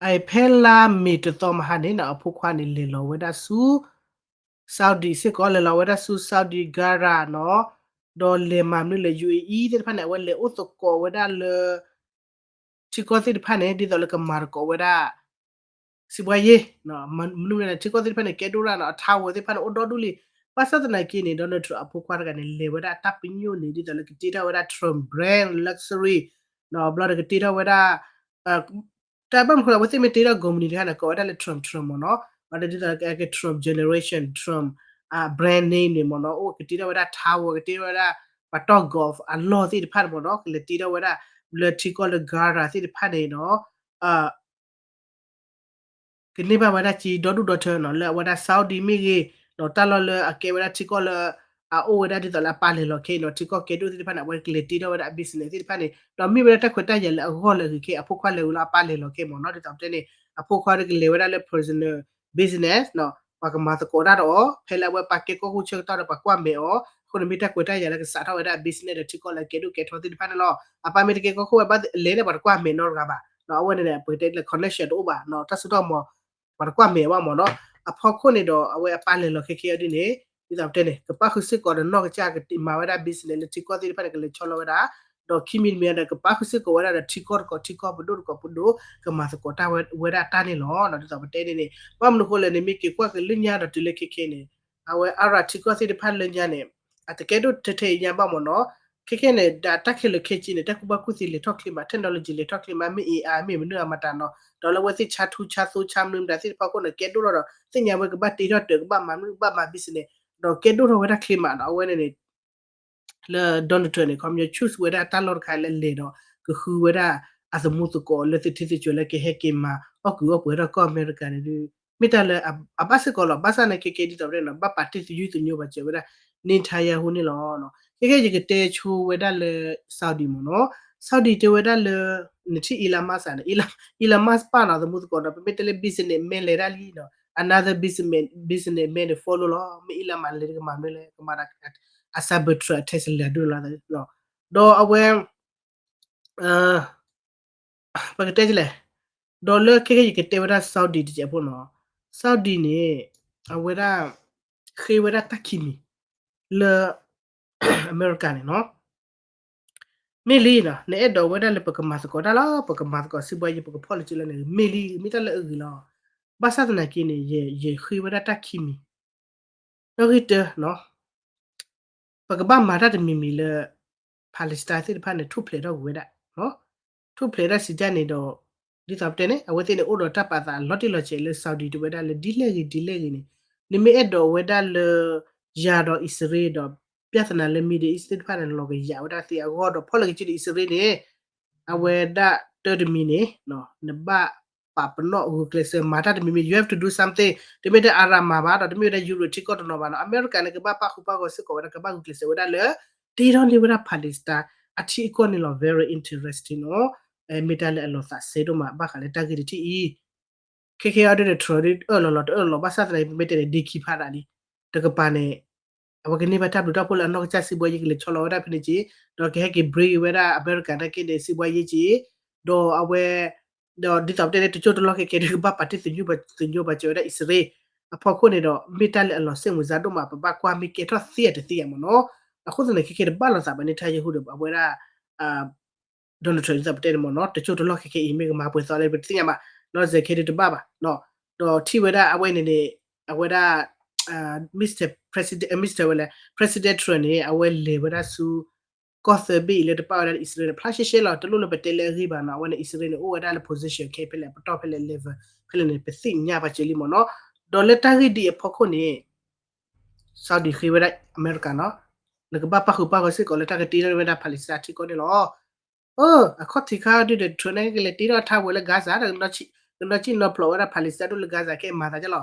အဖဲလါမ့ၤတသီမဟါန့ၣ်နီၤ အဖိခွါန့ၣ် လဲၤလီၤဝဲဒၣ်ဆူ Saudi စ့ၢ်ကီး လဲၤလီၤဝဲဒၣ်ဆူ Saudi Qatar နီၤ ဒီးလဲၤမၤမနုၤလဲၣ် UAE သ့ၣ်တဖၣ်န့ၣ် အဝဲလဲၤအိၣ်သကိးဝဲဒၣ်လၢ ထံကီၢ်သ့ၣ်တဖၣ်န့ၣ် ဒ်သိးလၢကမၤသကိးဝဲဒၣ် စံးဘှါယ့ မနုၤလဲၣ် ထံကီၢ်သ့ၣ်တဖၣ်န့ၣ် ကဲဒိၣ်ရၣ်နီၤ အ tower သ့ၣ်တဖၣ်န့ၣ် အိၣ်ဒီဒူၣ်လံ ဘၣ်ဆၣ်သနာ်က့န့ၣ် Donald Trump အဖိခွါတဂၤန့ၣ် လဲၤဝဲဒၣ်အတၢ်ပညိၣ်န့ၣ် ဒ်သိးလၢကတ့ထီၣ်ဝဲဒၣ် Trump brand luxury နီၤ ဘျီဒီးကတ့ထီၣ်ဝဲဒၣ် တၢ်ဘၣ်မနုၤဃိလၢ အဝဲသ့ၣ်မ့ၢ်တ့ထီၣ် company တခါန့ၣ် ကိးဝဲဒၣ်လၢ Trump Trump မ့ၢ်နီၤ ဘၣ်ဒီးဒ်သိးလၢက Trump generation Trump brand name န့ၣ်မ့ၢ်နီၤ အိၣ်ကတ့ထီၣ်ဝဲဒၣ် tower ကတ့ထီၣ်ဝဲဒၣ် ပှၤတီၢ် golf အလီၢ်သ့ၣ်တဖၣ်န့ၣ်မ့ၢ်နီၤ ကလဲၤတ့ထီၣ်ဝဲဒၣ် လၢထံကီၢ်လၢ Qatar သ့ၣ်တဖၣ်န့ၣ်နီၤ ကန့ၢ်ဘၣ်ဝဲဒၣ်က့ဒီဒူၣ်ဒီထၢနီၤ လၢအဝဲဒၣ် Saudi မ့ၢ်ဂ့ၤ ဒီးတၢ်လီၢ်လၢအကဲဝဲဒၣ်ထံကီၢ်လၢ အအိၣ်ဝဲဒၣ်ဒ်သိးလၢအပၢ်လဲၤလီၤခဲအံၤနီၤ ထံကီၢ်ကဲဒိၣ်သ့ၣ်တဖၣ်န့ၣ် အဝဲကလဲၤတ့ထီၣ်ဝဲဒၣ်အ business သ့ၣ်တဖၣ်န့ၣ် ဒီးမ့ၢ်ဝဲဒၣ်တၢ်ခွဲးတၢ်ယာ်လၢအဂီၢ်လၢအဂ့ၤခဲအံၤ အဖိခွါလဲၤဝဲလၢအပၢ်လဲၤလီၤခဲအံၤမ့ၢ်နီၤ ဒ်သိးပတဲန့ၣ် အဖိခွါကလဲၤဝဲဒၣ်လၢ personal business နီၤ ပှၤကမၤသကိးတၢ်ဒီးအီၤ ဖဲလၢအဝဲပၢ်ကဲကီၢ်ခိၣ်ဆၢကတီၢ်ဒီးပှၤကွၢ်မဲာ်အီၤ အဃိန့ၣ်မ့ၢ်တၢ်ခွဲးတၢ်ယာ်လၢကစးထီၣ်ဝဲဒၣ်အ business ဒီးထံကီၢ်လၢအကဲဒိၣ်ကဲထီသ့ၣ်တဖၣ်န့ၣ်လီၤ အပၢ်မ့ၢ်တကဲကီၢ်ခိၣ်ဝဲဘၣ်လဲၤန့ၣ် ပှၤတကွၢ်မဲာ်နီတဂၤဘၣ် အဝဲန့ၣ်န့ၣ် ပကတဲလၢ connection တအိၣ်ဘၣ်နီၤ တၢ်စိတၢ်ကမီၤ ပှၤတကွၢ်မဲာ်ဘၣ်မ့ၢ်နီၤ အဖီခိၣ်န့ၣ်ဒီး အဝဲအပၢ်လဲၤလီၤခဲခဲအီၤဒ်န့ၣ် ဒ်သိးပတဲန့ၣ် ကပၣ်ဃုာ်စ့ၢ်ကီးဒီးနီၢ်ကစၢ်ကမၤဝဲဒၣ် business လၢထံကီၢ်သ့ၣ်တဖၣ်န့ၣ် ကလဲၤဆီလီၤဝဲဒၣ် ဒီးခံမံၤတမံၤဒီး ကပၣ်ဃုာ်စ့ၢ်ကီးဝဲဒၣ်ဒီးထံကီၢ်တကီၢ်ထံကီၢ်ပဒိၣ်တကီၢ်ပဒိၣ် ကမၤသကိးတၢ်ဝဲဒၣ်တၢ်န့ၣ်လီၤ. ဒ်သိးပတဲန့ၣ်န့ၣ် ဘၣ်မနုၤဃိလဲၣ်န့ၣ် မ့ၢ်က့ၤကွၢ်က့ၤလၢညါဒီးတုၤလၢခဲခဲန့ၣ် အဝဲအါရၤထံကီၢ်သ့ၣ်တဖၣ်လၢညါန့ၣ် အတကဲဒိၣ်ထဲထဲအံၤညါဘၣ်မ့ၢ်နီၤ ခဲခဲန့ၣ် ဒီးတၢ်ခဲလၢာ်ခဲဆ့န့ၣ် တၢ်ကူၣ်ဘၣ်ကူၣ်သ့လဲၤထီၣ်ချ့မး technology လဲၤထီၣ်ချ့မး မ့ၢ် AI မ့ၢ်မနုၤအမတၤနီၤ ဒီးလၢအဝဲသ့ၣ်ဆါထူဆါသိဆါမနုၤမတၤသ့ၣ်တဖၣ်အဃိန့ၣ် ကဲဒိၣ်ထီၣ်ဒီး သ့ၣ်ညါဝဲကဘၣ်တ့ထီၣ်တၢး ကဘၣ်မၤမနုၤ ကဘၣ်မၤ business ဒီးကဲဒိၣ်ထီၣ်ဝဲဒၣ်ချ့မးနီၤ အဝဲန့ၣ်န့ၣ် လၢ Donald Trump န့ၣ် ခီပညီ choose ဝဲဒၣ်တၢ်လီၢ်တခါလၢအလဲၤဒီး ကဃုဝဲဒၣ်အသမူသကိးလၢသထံသကၠွဲၤလၢကဟဲက့ၤမၤအီၣ်ကုးအီၣ်ပှဲၤထီၣ်ကီၢ်အမဲရကၤန့ၣ် မ့ၢ်တၢ်လၢအဘၣ်စ့ၢ်ကီးလီၤ. ဘၣ်ဆၣ်နာ်က့ကဲဒ်သိးပတဲနီၤ ဘၣ်ပာ်တ့ၢ်သယုၢ်သညိဘၣ်စၢၤဝဲဒၣ် Netanyahu န့ၣ်လီၤ. ခဲခဲယကတဲဆိဝဲဒၣ်လၢ Saudi မ့ၢ်နီၤ Saudi တဲဝဲဒၣ်လၢ နထံၣ် Elon Musk န့ၣ် Elon Musk ပာ်နီၤသမူသကိးဒီး ပမ့ၢ်တဲလၢ businessman လဲၤဒၣ်လံနီၤ another business businessman န့ၣ် follow လီၤ မ့ၢ် Elon Musk လဲၤတကမၤမနုၤလဲၣ် ကမၤဒီး အ Cybertruck Tesla ဒိၣ်လီၤ ဒီးအဝဲ ပကတဲလဲၣ် ဒီးလၢခဲခဲယကတဲဝဲဒၣ် Saudi တစဲးဖိနီၤ Saudi န့ၣ် အဝဲဒၣ် ဃ့ဝဲဒၣ်တၢ်ခံမံၤ လၢ အမဲရကၤန့ၣ်နီၤ မ့ၢ်လံနီၤ နအဲၣ်ဒိးဝဲဒၣ်လၢပကမၤသကိးတၢ်လီၤ ပကမၤသကိးစံးဘှါယံၤ ပကဖီၣ်လၢကၠိလၢန့ၣ် မ့ၢ်လံ မ့ၢ်တၢ်လၢအဂ့ၤလီၤ. ဘၣ်ဆၣ်သနာ်က့န့ၣ် ယဃ့ဝဲဒၣ်တၢ်ခံမံၤ ဒီးဂ့ၤတၢ်နီၤ ပကဘၣ်မၤတၢ်တမံၤမံၤလၢ Palestine သ့ၣ်တဖၣ်န့ၣ် ထူၣ်ဖျဲးထီၣ်ကွံာ်ဝဲဒၣ် ထူၣ်ဖျဲးဒၣ်စံးတၢ်န့ၣ်ဒီး ဒ်သိးပတဲန့ၣ် အဝဲသ့ၣ်န့ၣ် အိၣ်ဒီးတၢ်ပာ်သးလီၤတံၢ်လီၤဆဲးလၢ Saudi တဲဝဲဒၣ်လၢဒ်လဲၣ်ဂ့ၤဒ်လဲၣ်ဂ့ၤန့ၣ် နမ့ၢ်အဲၣ်ဒိးဝဲဒၣ်လၢ ယၤဒီးအံၣ်စရ့လးဒီး ပြဿနာလၢ Middle East သ့ၣ်တဖၣ်န့ၣ် လီၤကယာ်ဝဲဒၣ်သ့အဂီၢ်ဒီး ဖီၣ်လၢကၠိဒီးအံၣ်စရ့လးန့ၣ် အဝဲဒၣ်တၢ်တမံၤန့ၣ် နဘၣ်ပာ်ပနီၣ်ဂုာ်ကျဲးစၢးမၤတၢ်တမံၤမံၤ you have to do something တမ့ၢ်ထဲအရၤမၤဘၣ်ဒီး တမ့ၢ်ဝဲဒၣ် Europe ထံကီၢ်တနီၤဘၣ်နီၤ အမဲရကၤန့ၣ် ကဘၣ်ပၣ်ဃုာ်ပၣ်ဂီၤစ့ၢ်ကီးဝဲဒၣ် ကဘၣ်ဂုာ်ကျဲးစၢးဝဲဒၣ်လၢ တ့ထီၣ်န့ၢ်ဝဲဒၣ် Palestine အထံအကီၢ်န့ၣ်လီၤ very interesting နီၤ မ့ၢ်တၢ်လၢအလီၤသးစဲဒိၣ်မး ဘၣ်ဃးလၢတၢ်ဂ့ၢ်တထံၣ်အံၤ ခဲခဲအံၤဒ်န့ၣ် Trump ဒ်အၢၣ်လီၤလီၤတအၢၣ်လီၤ ဘၣ်ဆၣ်သနာ်က့ ပမ့ၢ်တဲန့ၣ် ဒ့ခံဖးဒၣ်လံ တကပၤန့ၣ် အဝဲကန့ၢ်ဘၣ်တၢ်ဘျုးတၢ်ဖှိၣ်လၢအနီၢ်ကစၢ်စံးဘှါယံၤကလဲၤဆီလီၤဝဲဒၣ်ဖဲန့ၣ်က့ ဒီးကဟဲက့ၤ break ဝဲဒၣ်အမဲရကၤနာ်က့န့ၣ် စံးဘှါယံၤက့ ဒီးအဝဲ ဒီးဒ်သိးပတဲန့ၣ် တကၠိတလီၢ်ခဲခဲဒ်ကဘၣ်ပာ်တ့ၢ်သညိဘၣ်စၢၤဝဲဒၣ်အံၣ်စရ့လး အဖီခိၣ်န့ၣ်ဒီး မ့ၢ်တၢ်လၢအလီၤစ့ၣ်မုာ်စါဒိၣ်မး ပဘၣ်ကွၢ်မ့ၢ်ကဲထီၣ်သ့ဧါတသ့ဧါမ့ၢ်နီၤ အဃိသတးန့ၣ် ခဲခဲတဘၣ်လိာ်သးဘၣ်န့ၣ် ထါယဟူဒီး အဝဲဒၣ် Donald Trump ဒ်သိးပတဲန့ၣ်မ့ၢ်နီၤ တကၠိတလီၢ်ခဲခဲအံၤ မ့ၢ်ကမၤပှဲၤသီလဲၣ် ပတသ့ၣ်ညါဘၣ်နီၤ စဲးခဲဒုးတဘၣ်ဘၣ် ဒီးထံၣ်ဝဲဒၣ်အဝဲန့ၣ်န့ၣ် အဝဲဒၣ် Mister President Mister ဝဲလဲၣ် President Trump န့ၣ် အဝဲလဲၤဝဲဒၣ်ဆူ ကီၢ်သၢဘ့ၣ်အံၤလၢတပာ်ဝဲဒၣ်လၢအံၣ်စရ့လးန့ၣ် ဖျါရှဲရှဲလီၤ တလိၣ်လၢပတဲလၢအဂ့ၢ်ဘၣ်နီၤ. အဝဲန့ၣ်အံၣ်စရ့လးန့ၣ် အိၣ်ဝဲဒၣ်လၢ position ခဲဖဲလဲၣ် ပတီၢ်ဖဲလဲၣ် level ဖဲလဲၣ်န့ၣ် ပသ့ၣ်ညါပာ်စၢၤလံမ့ၢ်နီၤ. ဒီးလၢတၢ်ဂ့ၢ်ဒ်အံၤအဖီခိၣ်န့ၣ် Saudi ဃ့ဝဲဒၣ်အမဲရကၤနီၤ, နကဘၣ်ပာ်ဃုာ်ပာ်ဂီၤစ့ၢ်ကီးလၢတၢ်ကတ့ထီၣ်ဝဲဒၣ် Palestine ထံကီၢ်န့ၣ်လီၤ. အ အခီၣ်ထံးခါဒုးဒီး Trump န့ၣ် ကလဲၤတ့ထီၣ်ထါဝဲလၢ Gaza ဒီး ကနီၣ်စံၣ်နီၣ်ဖျိးဝဲဒၣ် Palestine ဒိၣ်လၢ Gaza ကဲမၤသးကလီၤ.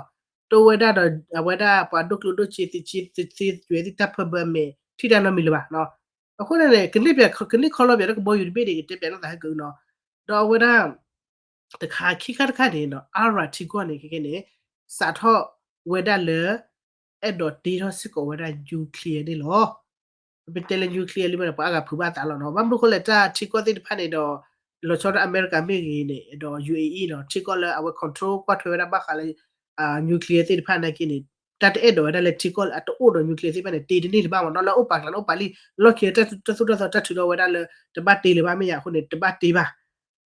တိဝဲဒၣ်ဒီး အဝဲဒၣ်ပှၤဒိၣ်ကျိၣ်ဒိၣ်စ့ သုးက့သုးသ့ ယွဲသ့ၣ်တၢ်ဖၢဘၢမဲာ် ထံၣ်တၢ်နီတမံၤလၢၤဘၣ်နီၤ. အဃိန့ၣ် ကန့ၢ်ပ ကန့ၢ်ခီလီၤပှၤလၢကဘီယူၤတဘ့ၣ်န့ၣ် ကတဲပၠးနီၢ်သးဟဲကနီၤ. ဒီးအဝဲဒၣ် တခါခံခါတခါန့ၣ်နီၤ Arab ထံကီၢ်န့ၣ် ခဲကဲန့ၣ် စးထီၣ်ဝဲဒၣ်လၢ အဲၣ်ဒိးတ့ထီၣ်စ့ၢ်ကီးဝဲဒၣ် nuclear န့ၣ်လီၤ. ပတဲလၢ nuclear လံမ့ၢ်န့ၣ် ပှၤအါဂၤဖုးဘၣ်သးလီၤနီၤ. ဘၣ်မနုၤဃိလဲၣ် တၢ်ထံကီၢ်သ့ၣ်တဖၣ်န့ၣ်ဒီး လီၤဆီဒၣ်အမဲရကၤမ့ၢ်ဂ့ၤန့ၣ် ဒီး ယူၢ်အ့အံၤ နီၤ ထံကီၢ်လၢအဝဲ control ကွၢ်ထွဲဝဲဒၣ်ဘၣ်ဃးလၢ nuclear သ့ၣ်တဖၣ်နာ်က့န့ၣ် တၢ်တအဲၣ်ဒိးဝဲဒၣ်လၢထံကီၢ်လၢအတအိၣ်ဒီး nuclear သ့ၣ်တဖၣ်န့ၣ် တ့တန့ၢ်လၢၤဘၣ်မ့ၢ်နီၤ. လၢအိၣ်ပာ်ကျါန့ၣ်အိၣ်ပာ်လံ လီၢ်ခံတၢ်သူၣ်တၢ်သီတၢ်ထုးထီၣ်ဝဲဒၣ်လၢ တဘၣ်တ့လၢၤဘၣ်မ့ၢ်ယါအဃိန့ၣ် တဘၣ်တ့ဘၣ်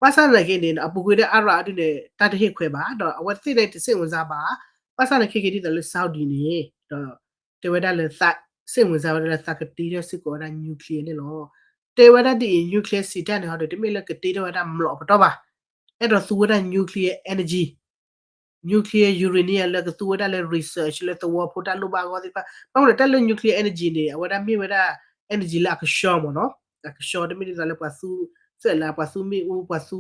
ဘၣ်ဆၣ်သနာ်က့န့ၣ် အပူၤကွံာ်ဒီး Arab ဒုန့ၣ် တၢ်တဟ့ၣ်ခွဲးဘၣ် ဒီးအဝဲသ့ၣ်န့ၣ်တစိတ်ဝင်စားဘၣ်. ဘၣ်ဆၣ်သနာ်က့ဒ်သိးလၢ Saudi န့ၣ် ဒီး တဲဝဲဒၣ်လၢ စိတ်ဝင်စား ဝဲဒၣ်လၢသးကတ့ထီၣ်စ့ၢ်ကီးဝဲဒၣ် nuclear န့ၣ်လီၤ. တဲဝဲဒၣ်ဒ်အံၤ nuclear စံးတၢ်န့ၣ်ဟီဒီး တမ့ၢ်လၢကတ့ထီၣ်ဝဲဒၣ်မျိာ်ပတီၢ်ဘၣ်. အဲၣ်ဒိးသူဝဲဒၣ် nuclear energy nuclear uranium လၢကသူဝဲဒၣ်လၢ research လၢသဝီဖိတၢ်လိၣ်ဘၣ်အဂီၢ်သ့ၣ်တဖၣ် ဘၣ်မနုၤတၢ်လၢ nuclear energy န့ၣ် အဝဲဒၣ်မ့ၢ်ဝဲဒၣ် energy လၢအကဆှီမ့ၢ်နီၤ, အကဆှီတမ့ၢ်ဒ်သိးလၢပှၤသူ သၢလၢ ပှၤသူမ့ၣ်အူ ပှၤသ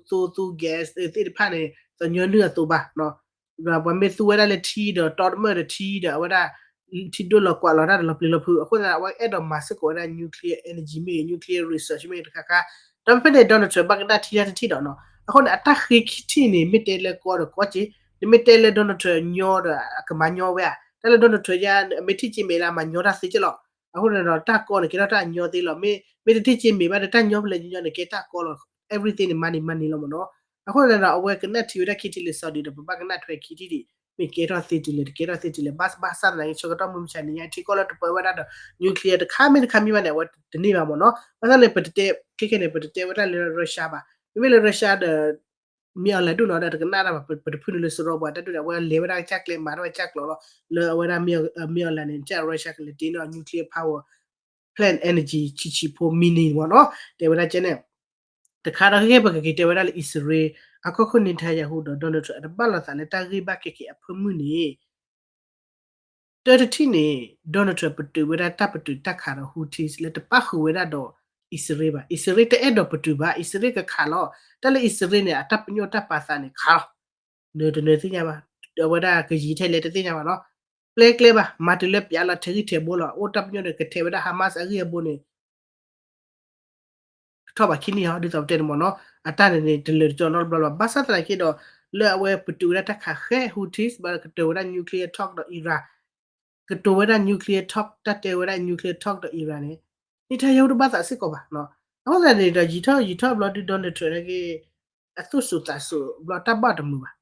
ူသိသူ gas သ့ၣ်တဖၣ်န့ၣ် သညီနုၢ်အသိးဘၣ် ပှၤမ့ၢ်သူဝဲဒၣ်လၢထံဒီးတီတမၢၢ်ဒီးထံဒီး အဝဲဒၣ် ထံဒိၣ်လီၤကွးလီၤတၢ်ဒီးလီၤပျံၤလီၤဖုး အဃိသတး အဝဲအဲၣ်ဒိးမၤစ့ၢ်ကီးဝဲဒၣ် nuclear energy မ့ၢ်ဂ့ၤ nuclear research မ့ၢ်ဂ့ၤတခါခါ, ဒီးဖဲဖဲန့ၣ် Donald Trump ဘၣ်ကနၣ်ထံတၢ်တထံၣ်ဒီးနီၤ, အဃိန့ၣ် အတၢ်ဃ့ခံထံၣ်န့ၣ် မ့ၢ်တဲလၢကီဒီးကီက့ၤ, နမ့ၢ်တဲလၢ Donald Trump ညီဒီး အကမၤညီဝဲဧါ, တၢ်လၢ Donald Trump ယါ အမ့ၢ်ထံၣ်က့ၤမဲာ်လၢအမၤညီတၢ်သ့က့ၤလီၤ, အဃိန့ၣ်ဒီး တၢ်ကီန့ၣ် ကဲထီၣ်တၢ်အညီသ့လီၤ, မ့ၢ် မ့ၢ်တထံၣ်က့ၤမဲာ်ဘၣ်ဒီး တၢ်ညီဖဲလဲၣ်ညီညီန့ၣ် ကဲတၢ်ကီလီၤ, everything န့ၣ် money money လီၤမ့ၢ်နီၤ, အဃိန့ၣ်ဒီး အဝဲကနၣ်ထံၣ်ဝဲဒၣ်ခံထံၣ်လၢ Saudi ဒီး ပဘၣ်ကနၣ်ထွဲခံထံၣ်ဒံး မ့ၢ်ကဲထီၣ်သ့တုၤလဲၣ် တကဲထီၣ်သ့တုၤလဲၣ်, ဘၣ်ဆၣ်သနာ်က့ ဆၢကတီၢ်မုၢ်မဆါနံၤညါ ထံကီၢ်လၢတပၢဝဲဒၣ်ဒီး nuclear တခါမ့ၢ်တခါမံၤဘၣ်န့ၣ် အဝဲတန့ၢ်ဘၣ်မ့ၢ်နီၤ, ဘၣ်ဆၣ်န့ၣ် ပတတဲ ခဲခဲန့ၣ် ပတတဲဝဲဒၣ်လၢ Russia ဘၣ်, မ့မ့ၢ်လၢ Russia ဒီး မ့ၢ်အီၤလဲၤဒိၣ်နီၤဒီး တကနၣ်တၢ်ဘၣ်, ပတဖုနုာ်လၢစရီပှၤတၢ်ဒိၣ်ဒီး အဝဲလဲၤဝဲဒၣ်ကစၢ်ကျဲ မၤထီၣ်ဝဲကစၢ်ကျိၤလီၤ, လၢအဝဲဒၣ်မ့ၢ်အီၤလဲၤန့ၣ် ကစၢ် Russia ကလဲၤတ့နီၤ nuclear power plant energy ဆံးဆံးဖိ mini မ့ၢ်နီၤ, တဲဝဲဒၣ်ကဲန့ၣ် တခါဒီးခဲကဲ ပကက့ၤတဲဝဲဒၣ်လၢအံၣ်စရ့လး အကီၢ်ခိၣ် Netanyahu ဒီး Donald Trump အတဘၣ်လိာ်သးလၢတၢ်ဂ့ၢ်ဘၣ်ခဲက့ၤအဖၢမုၢ်န့ၣ် တၢ်တထံၣ်န့ၣ် Donald Trump ပတုာ်ဝဲဒၣ်တၢ်ပတုာ်တၢ်ခးဒီး Houthis လၢတပၣ်ဃုာ်ဝဲဒၣ်ဒီးအံၣ်စရ့လးဘၣ်, အံၣ်စရ့လးတအဲၣ်ဒိးပတုာ်ဘၣ်, အံၣ်စရ့လးကခးလီၤ, တၢ်လၢအံၣ်စရ့လးန့ၣ် အတၢ်ပညိၣ်တၢ်ပာ်သးန့ၣ်ခးလီၤ, နတနၢၤသ့ၣ်ညါဘၣ်, အဝဲဒၣ်ကယံာ်ထဲလဲၣ်တသ့ၣ်ညါဘၣ်နီၤ, ပျဲကျဲဘၣ်, မၤတုၤလၢပျးလီၤထဲးဂံၢ်ထဲးဘိလီၤ, အိၣ်တၢ်ပညိၣ်န့ၣ် ကထဲးဝဲဒၣ် Hamas အဂံၢ်အဘိန့ၣ် ကထီၣ်ဘးခံနံၣ်ဟီ ဒ်သိးပတဲန့ၣ်မ့ၢ်နီၤ, အတၢ်န့ၣ်န့ၣ် တလၢာ်တကီနီတဘျီလီၤ, ဘၣ်ဆၣ်သနာ်က့ဒီး လၢအဝဲပတုာ်ဝဲဒၣ်တၢ်ခးဃဲ Houthis ဘၣ်ကတၢၢ်ဝဲဒၣ် nuclear talk ဒီး Iran, ကတိၤဝဲဒၣ် nuclear talk တၢ်တဲဝဲဒၣ် nuclear talk ဒီး Iran န့ၣ် Netanyahu တဘၣ်သးစ့ၢ်ကီးဘၣ်, အဃိသတးန့ၣ်ဒီး ယံာ်ထီၣ်ယံာ်ထီၣ်ဘျီဒုး Donald Trump န့ၣ်က့ အသူၣ်စူၤသးစူၤဘျီတၢ်ဘၣ်တမုာ်ဘၣ်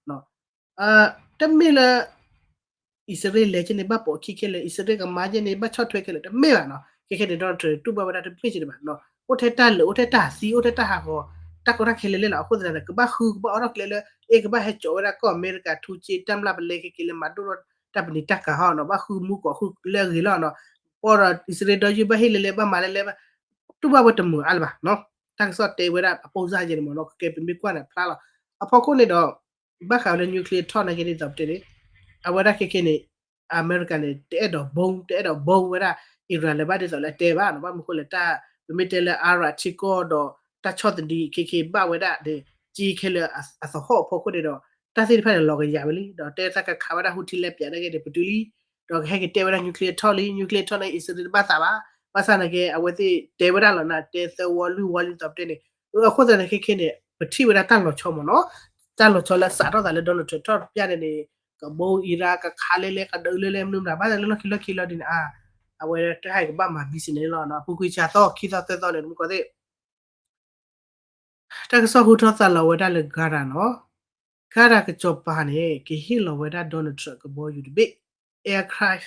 တမ့ၢ်လၢ အံၣ်စရ့လးလဲၤက့န့ၣ် ဘၣ်ပိာ်ခံခဲလၢာ်, အံၣ်စရ့လးကမၤက့န့ၣ် ဘၣ်ဆီၣ်ထွဲခဲလၢာ်, တမ့ၢ်ဘၣ်နီၤ, ခဲခဲန့ၣ် Donald Trump န့ၣ် တူၢ်ဘၣ်ဝဲဒၣ်တဘျ့ၣ်က့န့ၣ်ဘၣ်နီၤ, အိၣ်ထဲတၢ်လၢာ် အိၣ်ထဲတၢ်သံ အိၣ်ထဲတၢ်ဟးဂီၤ, တၢ်ကီတၢ်ခဲလၢာ်လဲၣ်လီၤ, အဃိသတးန့ၣ် ကဘၣ်ဃုကဘၣ်အိးထီၣ်ကျဲလၢ အဲၣ်ကဘၣ်ဟဲကၠီးဝဲဒၣ်ကီၢ်အမဲရကၤထူက့ တၢ်မျၢ်ပလဲက့က့လၢမၤဒိၣ်ထီၣ်တၢ်ပနံာ်တၢ်ကၤဟီနီၤ, ဘၣ်ဃုမူကီးဃုလၢအဂ့ၤလီၤနီၤ, ပီဒီးအံၣ်စရ့လးဒီယုၢ်ဘၣ်ဟ့ၣ်လဲၤလဲၤ ဘၣ်မၤလဲၤလဲၤဘၣ်, တူၢ်ဘၣ်ဝဲတမုာ်အါလၢၤဘၣ်နီၤ, တၢ်ကစီၣ်တဲဝဲဒၣ်အပိၢ်စၢ်ယဲန့ၣ်မ့ၢ်နီၤ, ကဲပမ့ၢ်ကွၢ်န့ၣ်ဖျါလီၤ, အဖီခိၣ်န့ၣ်ဒီး ဘၣ်ဃးဝဲလၢ nuclear talk နာ်က့ဒ်သိးပတဲန့ၣ်, အဝဲဒၣ်ခဲခဲန့ၣ် အမဲရကၤန့ၣ် တအဲၣ်ဒိး bomb တအဲၣ်ဒိး bomb ဝဲဒၣ် Iran လၢၤဘၣ်ဒ်သိးလၢအတဲဘၣ်နီၤ, ဘၣ်မနုၤဃိလဲၣ် တၢ် ပမ့ၢ်တဲလၢ Arab ထံကီၢ်ဒီး တၢ်ဆီၣ်သနံးခဲခဲဘၣ်ဝဲဒၣ်န့ၣ် က့ခဲလၢာ်အသဟီၣ်အဖီခိၣ်န့ၣ်ဒီး တၢ်သ့ၣ်တဖၣ်န့ၣ်လီၤကယၤဝဲလံ, ဒီးတဲသးကခးဝဲဒၣ် Houthi လဲၤပၠးနာ်က့န့ၣ် ပတုာ်လံ, ဒီးကဟဲက့ၤတဲဝဲဒၣ် nuclear talk လံ, nuclear talk န့ၣ် အံၣ်စရ့လးတဘၣ်သးဘၣ်, ဘၣ်ဆၣ်နာ်က့ အဝဲသ့ၣ်တဲဝဲဒၣ်လီၤနၤ တဲသၢဝီလွံၢ်ဝီလံဒ်သိးပတဲန့ၣ်, အဃိသတးန့ၣ်ခဲခဲန့ၣ် ပထံၣ်ဝဲဒၣ်တၢ်လီၤဆီမ့ၢ်နီၤ, တၢ်လီၤဆီလၢစးထီၣ်သးလၢ Donald Trump ထီၣ်တပျၢ်န့ၣ်န့ၣ် ကဘီ Iran ကခးလဲလဲ ကဒုးလဲလဲ မနုၤမတၤ ဘၣ်သးလၢလီၢ်ခံလီၢ်ခံလီၤဒ်န့ၣ် အ အဝဲတၢ်ဟဲကဘၣ်မၤ business န့ၣ်လီၤ, အပူၤကွံာ်စှၤသီခံသီသၢသီန့ၣ် မုၢ်ကီၢ်သ့ၣ် တၢ်ကစီၣ်ဟူထီၣ်သါလီၤဝဲဒၣ်လၢ Gaza နီၤ, Gaza ကစီၤပၤန့ၣ် ကဟ့ၣ်လီၤဝဲဒၣ် Donald Trump ကဘီယူၤတဘ့ၣ် aircraft,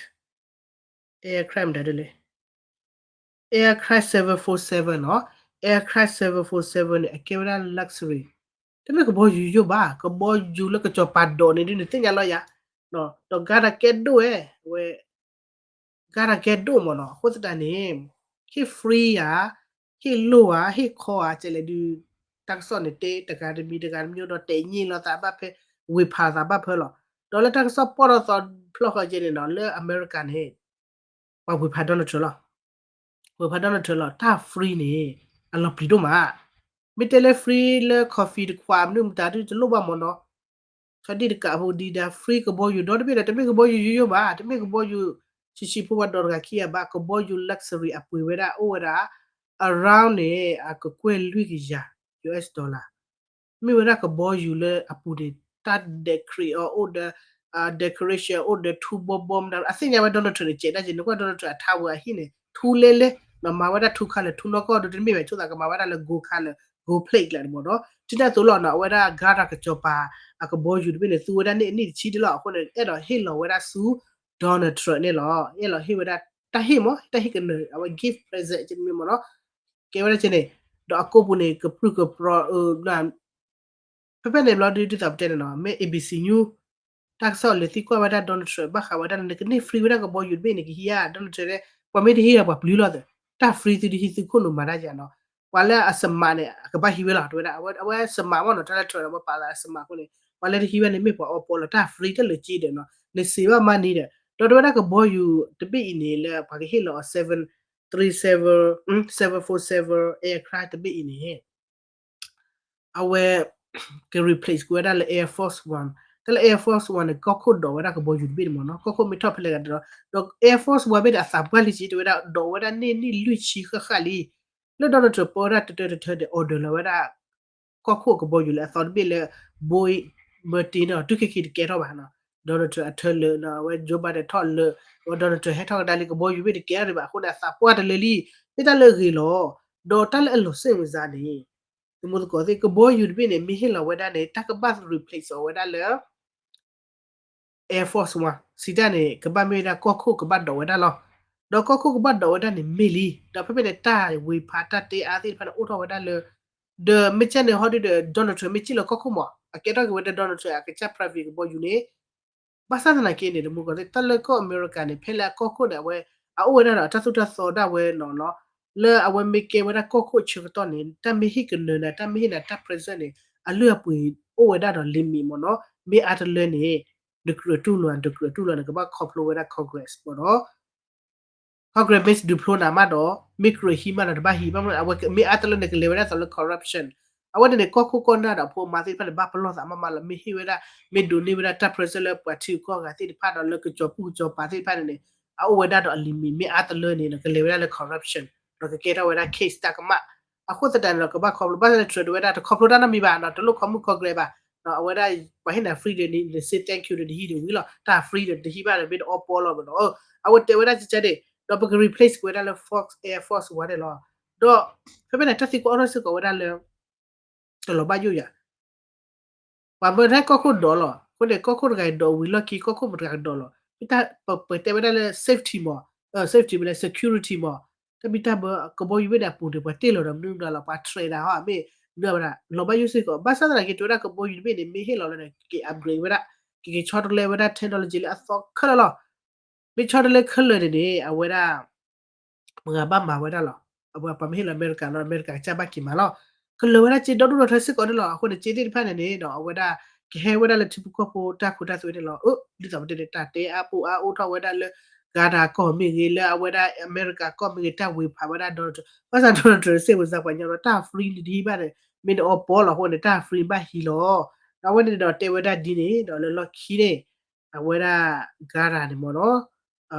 aircraft မတၤဒ်လဲၣ်, aircraft seven four seven နီၤ, aircraft seven four seven န့ၣ် အကဲဝဲဒၣ် luxury, တမ့ၢ်ကဘီယူၤယိာ်ဘၣ်, ကဘီယူၤလၢကစီၤပၤဒိးန့ၣ်ဒ်န့ၣ်သ့ၣ်ညါလီၤယၤ, ဒီး Gaza ကဲဒိၣ်ဝဲ, ဝဲ Gaza ကဲဒိၣ်မ့ၢ်နီၤ, အဃိသတးန့ၣ် ဟ့ၣ် free ယၤ ဟ့ၣ်လိၢ်ဧါ ဟ့ၣ်ခီဧါ ကဲလဲၣ်ဒုး တၢ်ကစီၣ်န့ၣ်တဲတဂၤတမံၤတဂၤတမံၤဒီး တဲာ်ညံလိာ်သးဘၣ်ဖဲ ဝ့ၤဖးသးဘၣ်ဖဲလီၤ. ဒီးလၢတၢ်ကစီၣ်ပီၣ်ထီၣ်သီဖျီၣ်ဃီကဲန့ၣ်နီၤ လၢအမဲရကၤန့ၣ် ပှၤဝ့ၤဖး Donald Trump လီၤ. ဝ့ၤဖး Donald Trump လီၤ တၢ် free န့ၣ် အလီၤပျံၤဒိၣ်မး. မ့ၢ်တဲလၢ free လၢ coffee တခွး မနုၤမတၤဒုးတလိၣ်ဘၣ်မ့ၢ်နီၤ ဆီဒံၣ်တကးဖိဒံးဒၣ် free ကဘီယူၤဒီတဘ့ၣ်ဒီး တမ့ၢ်ကဘီယူၤယိယိဘၣ်, တမ့ၢ်ကဘီယူၤ ဆံးဆံးဖိဝဲဒီးတဂၤခံဂၤဘၣ်, ကဘီယူၤ luxury အပှ့ၤဝဲဒၣ်အိၣ်ဝဲဒၣ် around န့ၣ် အကကွဲၢ်လွံၢ်ကယၤ US dollar မ့ၢ်ဝဲဒၣ်ကဘီယူၤလၢအပူၤန့ၣ် တၢ် decorate အီၤအိၣ်ဒီး decoration အိၣ်ဒီး ထူဘီဘီမတၤ အသ့ၣ်ညါဝဲ Donald Trump န့ၣ် ကဲးဒၣ်က့ၤ နကွၢ် Donald Trump အထါဝဲအဟံၣ်န့ၣ် ထူလဲလဲ မၤဝဲဒၣ် ထူ color ထူနီၢ်ကီၢ်ဒုး တမ့ၢ်ဘၣ် ဆိသးကမၤဝဲဒၣ်လၢ gold color gold plate ကျါန့ၣ်မ့ၢ်နီၤ ထံၣ်တၢ်သိးလီၤနီၤ အဝဲဒၣ်ဂၤတၢ်ကစီၤပၤ အကဘီယူၤတဘ့ၣ်န့ၣ် သူဝဲဒၣ်န့ၣ်အနံၣ်တဆံဒ်လီၤ အဃိန့ၣ် အဲၣ်ဒိးဟ့ၣ်လီၤဝဲဒၣ်ဆူ Donald Trump န့ၣ်လီၤ အဲၣ်လီၤဟ့ၣ်ဝဲဒၣ် တၢ်ဟ့ၣ်မ့ၢ် တၢ်ဟ့ၣ်ကနၢၤ အဝဲ gift present က့မ့ၢ်နီၤ ကဲဝဲဒၣ်က့န့ၣ် ဒီးအကိာ်ပူၤန့ၣ် ကပြုၢ်ကပြီၤ ဖဲဖဲန့ၣ်ဘျီဒုး ဒ်သိးပတဲန့ၣ်နီၤ မ့ၢ် ABC News တၢ်ကစီၣ်လၢသံကွၢ်ဝဲဒၣ် Donald Trump ဘၣ်ဃးဝဲဒၣ်လၢ နကန့ၢ် free ဝဲဒၣ်ကဘီယူၤတဘ့ၣ်န့ၣ် ကဟံးဧါ Donald Trump တဲ ပှၤမ့ၢ်တဟံးဒီးပှၤပျုၤလီၤသၢ တၢ် free သုတဟံးသုခိၣ်နူာ်မၤတၢ်ယါနီၤ ပှၤလၢအ smart န့ၣ် အကဘၣ်ဟံးဝဲလီၤ တဲဝဲဒၣ် အဝဲ smart မ့ၢ်နီၤ တၢ်လၢ Trump န့ၣ် အဝဲပာ်သး smart အဃိန့ၣ် ပှၤလၢတဟံးဝဲန့ၣ် မ့ၢ်ပှၤအီပီလီၤ တၢ် free တၢ်လၢက့ဒီးနီၤ နစံးဘၣ်မၤနံၤဒီး ဒီးတဲဝဲဒၣ်ကဘီယူၤတဘ့ၣ်အံၤန့ၣ် လၢပှၤကဟ့ၣ်လီၤအီၤ seven three seven seven four seven aircraft တဘ့ၣ်အံၤန့ၣ် အဝဲ က replace ကွံာ်ဝဲဒၣ်လၢ Air Force One တၢ်လၢ Air Force One န့ၣ် ကီၢ်ခိၣ်ဒိးဝဲဒၣ်ကဘီယူၤတဘ့ၣ်န့ၣ်မ့ၢ်နီၤ ကီၢ်ခိၣ်မ့ၢ်ထီၣ်ဖဲလဲၣ်ဂၤဒီး ဒီး Air Force One ဘ့ၣ်န့ၣ် အသးပှၢ်လံက့ တဲဝဲဒၣ် ဒိးဝဲဒၣ်န့ၢ်နံၣ်လွံၢ်ဆံဃၣ်ဃၣ်လံ လၢ Donald Trump ပၢဝဲဒၣ်တတၢတထၢန့ၣ် order လီၤဝဲဒၣ် ကီၢ်ခိၣ်ကဘီယူၤလၢအသီတဘ့ၣ်လၢ Boeing မၢတ့န့ၣ် တုၤခဲခံတကဲထီၣ်ဘၣ်နီၤ Donald Trump အထၢလၢာ်နီၤ အဝဲ Joe Biden ထီၣ်လၢာ် ဝဲ Donald Trump ဟဲထီၣ်ကဒါလံ ကဘီယူၤဘ့ၣ်တကဲထီၣ်ဒံးဘၣ်အဃိန့ၣ် အသးပှၢ်တလၢလံ မ့ၢ်တၢ်လၢအဂ့ၤလီၤ ဒီးတၢ်လၢအလီၤစ့ၣ်ဝဲစါန့ၣ် သမူသကိးသ့ၣ် ကဘီယူၤတဘ့ၣ်န့ၣ် မ့ၢ်ဟ့ၣ်လီၤဝဲဒၣ်န့ၣ် တၢ်ကဘၣ် replace အီၤဝဲဒၣ်လၢ Air Force One စံးတၢ်န့ၣ် ကဘၣ်မ့ၢ်ဝဲဒၣ်ကီၢ်ခိၣ်ကဘၣ်ဒိးဝဲဒၣ်လီၤ. ဒီးကီၢ်ခိၣ်ကဘၣ်ဒိးဝဲဒၣ်န့ၣ်မ့ၢ်လံ ဒီးဖဲဖဲန့ၣ် တၢ်ဝ့ၤဖးတၢ်တဲအါသ့ၣ်တဖၣ်န့ၣ် အိၣ်ထီၣ်ဝဲဒၣ်လၢ ဒီးမ့ၢ်ကဲန့ၣ် ဟီဒုဒီး Donald Trump မ့ၢ်စံၣ်လီၤကီၢ်ခိၣ်မး အကဲထီၣ်က့ၤဝဲဒၣ် Donald Trump အကစၢ် private ကဘီယူၤန့ၣ် ဘၣ်ဆၣ်သနာ်က့န့ၣ် တမူကီၢ်သ့ၣ် တၢ်လၢကီၢ်အမဲရကၤန့ၣ် ဖဲလၢအကီၢ်ခိၣ်န့ၣ် အဝဲ အအိၣ်ဝဲဒၣ်ဒီးအတၢ်သိၣ်တၢ်သီဒၣ်ဝဲနီၤနီၤ လၢအဝဲမ့ၢ်ကဲဝဲဒၣ်ကီၢ်ခိၣ်ဆၢကတီၢ်န့ၣ် တၢ်မ့ၢ်ဟ့ၣ်ကနၢၤနၤ တၢ်မ့ၢ်ဟ့ၣ်နၤတၢ် present န့ၣ် အလုၢ်အပှ့ၤအိၣ်ဝဲဒၣ်ဒီး limit မ့ၢ်နီၤ မ့ၢ်အါတလၢန့ၣ် တကြၢးတူၢ်လိာ် တကြၢးတူၢ်လိာ်န့ၣ် ကဘၣ်ခီဖျိဝဲဒၣ် Congress မ့ၢ်နီၤ Congress မ့ၢ်ဒုးဖျိနၤမးဒီး မ့ၢ်ကြၢးဟံးမးဒီးတဘၣ်ဟံး ဘၣ်မနုၤအဝဲမ့ၢ်အါတလၢန့ၣ် ကလဲၤဝဲဒၣ်သိးလၢ corruption အဝဲန့ၣ်န့ၣ် ကီၢ်ခိၣ်ကီၢ်နၢ်ဒီးအဖိအမါသ့ၣ်တဖၣ်န့ၣ် ဘၣ်ပလီၢ်သးမးမးလီၤ မ့ၢ်ဟ့ၣ်ဝဲဒၣ် မ့ၢ်ဒိးန့ၢ်ဝဲဒၣ်တၢ် present လၢပှၤထံဂုၤကီၢ်ဂၤသ့ၣ်တဖၣ်ဒီးလၢကစီၤပူၣ်ကစီၤပၤသ့ၣ်တဖၣ်န့ၣ်န့ၣ် အအိၣ်ဝဲဒၣ်ဒီးအ limit မ့ၢ်အါတလၢန့ၣ်ဒီး ကလဲၤဝဲဒၣ်လၢ corruption ဒီးကကဲထီၣ်ဝဲဒၣ် case တၢ်ကမၣ် အဃိသတးန့ၣ်ဒီး ကဘၣ်ခီဖျိ ဘၣ်ဆၣ်န့ၣ် Trump တဲဝဲဒၣ် တခီဖျိတၢ်နီတမံၤဘၣ်နီၤ တလိၣ်ခီမုၢ်ခီကျဲဘၣ် အဝဲဒၣ် ပှၤဟ့ၣ်နၤ free ဒီးန say thank you ဒီးနဟံးဒီးဝံၤလီၤ တၢ် free ဒီးနတဟံးဘၣ်ဒီး မ့ၢ်တအီပီလီၤမ့ၢ်နီၤ အဝဲတဲဝဲဒၣ်ကကဲန့ၣ် ဒီးပက replace ကွံာ်ဝဲဒၣ်လၢ Force Air Force One န့ၣ်လီၤ ဒီး ဖဲဖဲန့ၣ် တၢ်သံကွၢ်အိၣ်ထီၣ်စ့ၢ်ကီးဝဲဒၣ်လၢ တလီၤဘၣ်ယိၣ်ယၤ ပှၤမၢထဲကီၢ်ခိၣ်ဒိးလီၤ အဃိန့ၣ် ကီၢ်ခိၣ်တဂၤအံၤဒိးဝံၤလီၢ်ခံ ကီၢ်ခိၣ်မတၤတဂၤကဒိးလီၤ မ့ၢ်တၢ်ပတဲဝဲဒၣ်လၢ safety မး safety မ့ၢ်လၢ security မး တၢ်ဘံၣ်တၢ်ဘၢ ကဘီယူၤဘ့ၣ်န့ၣ်အပူၤန့ၣ် ပှၤတ့ၢ်လီၤဒီးမနုၤမတၤလီၤ ပှၤ train နၤဟီ မ့ၢ်မနုၤဝဲဒၣ် လီၤဘၣ်ယိၣ်စ့ၢ်ကီး ဘၣ်ဆၣ်သနာ်က့ တဲဝဲဒၣ်ကဘီယူၤတဘ့ၣ်န့ၣ် မ့ၢ်ဟ့ၣ်လီၤလၢန့ၣ် ကက့ၤ upgrade ဝဲဒၣ် ကက့ၤဆီတလဲဝဲဒၣ် technology လၢအသီခဲလၢာ်လီၤ မ့ၢ်ဆီတလဲခဲလၢာ်န့ၣ်န့ၣ် အဝဲဒၣ် ပှၤဂၤဘၣ်မၤဝဲဒၣ်လီၤ. အဝဲပှၤမ့ၢ်ဟ့ၣ်လီၤအမဲရကၤနီၤ အမဲရကၤကစၢ်ဘၣ်က့ၤမၤလီၤ. ကလၢၤဝဲဒၣ်စ့ဒီဒူၣ်ဒီထၢစ့ၢ်ကီးန့ၣ်လီၤ. အဃိန့ၣ် စ့သ့ၣ်တဖၣ်န့ၣ်န့ၣ်ဒီး အဝဲဒၣ် ကဟဲဝဲဒၣ်လၢထံဖိကီၢ်ဖိတၢ်ခိတၢ်သွဲန့ၣ်လီၤ. အၢ ဒ်သိးပတဲန့ၣ် တၢ်တဲအါပူၤအါအိၣ်ထီၣ်ဝဲဒၣ်လၢ Ghana ကီၢ်မ့ၢ်ဂ့ၤ လၢအဝဲဒၣ်အမဲရကၤကီၢ်မ့ၢ်ဂ့ၤ တၢ်ဝ့ၤဖးဝဲဒၣ် Donald Trump ဘၣ်ဆၣ် Donald Trump စ့ၢ်ဝဲစၢ်ပှၤညီဒီး တၢ် free န့ၣ်တဟံးဘၣ်န့ၣ် မ့ၢ်တအီပီလီၤ. အဃိန့ၣ် တၢ် free ဘၣ်ဟံးလီၤ. ဒီးအဝဲန့ၣ်ဒီးတဲဝဲဒၣ်ဒ်န့ၣ်ဒီးလၢလီၢ်ခံန့ၣ် အဝဲဒၣ် Ghana န့ၣ်မ့ၢ်နီၤ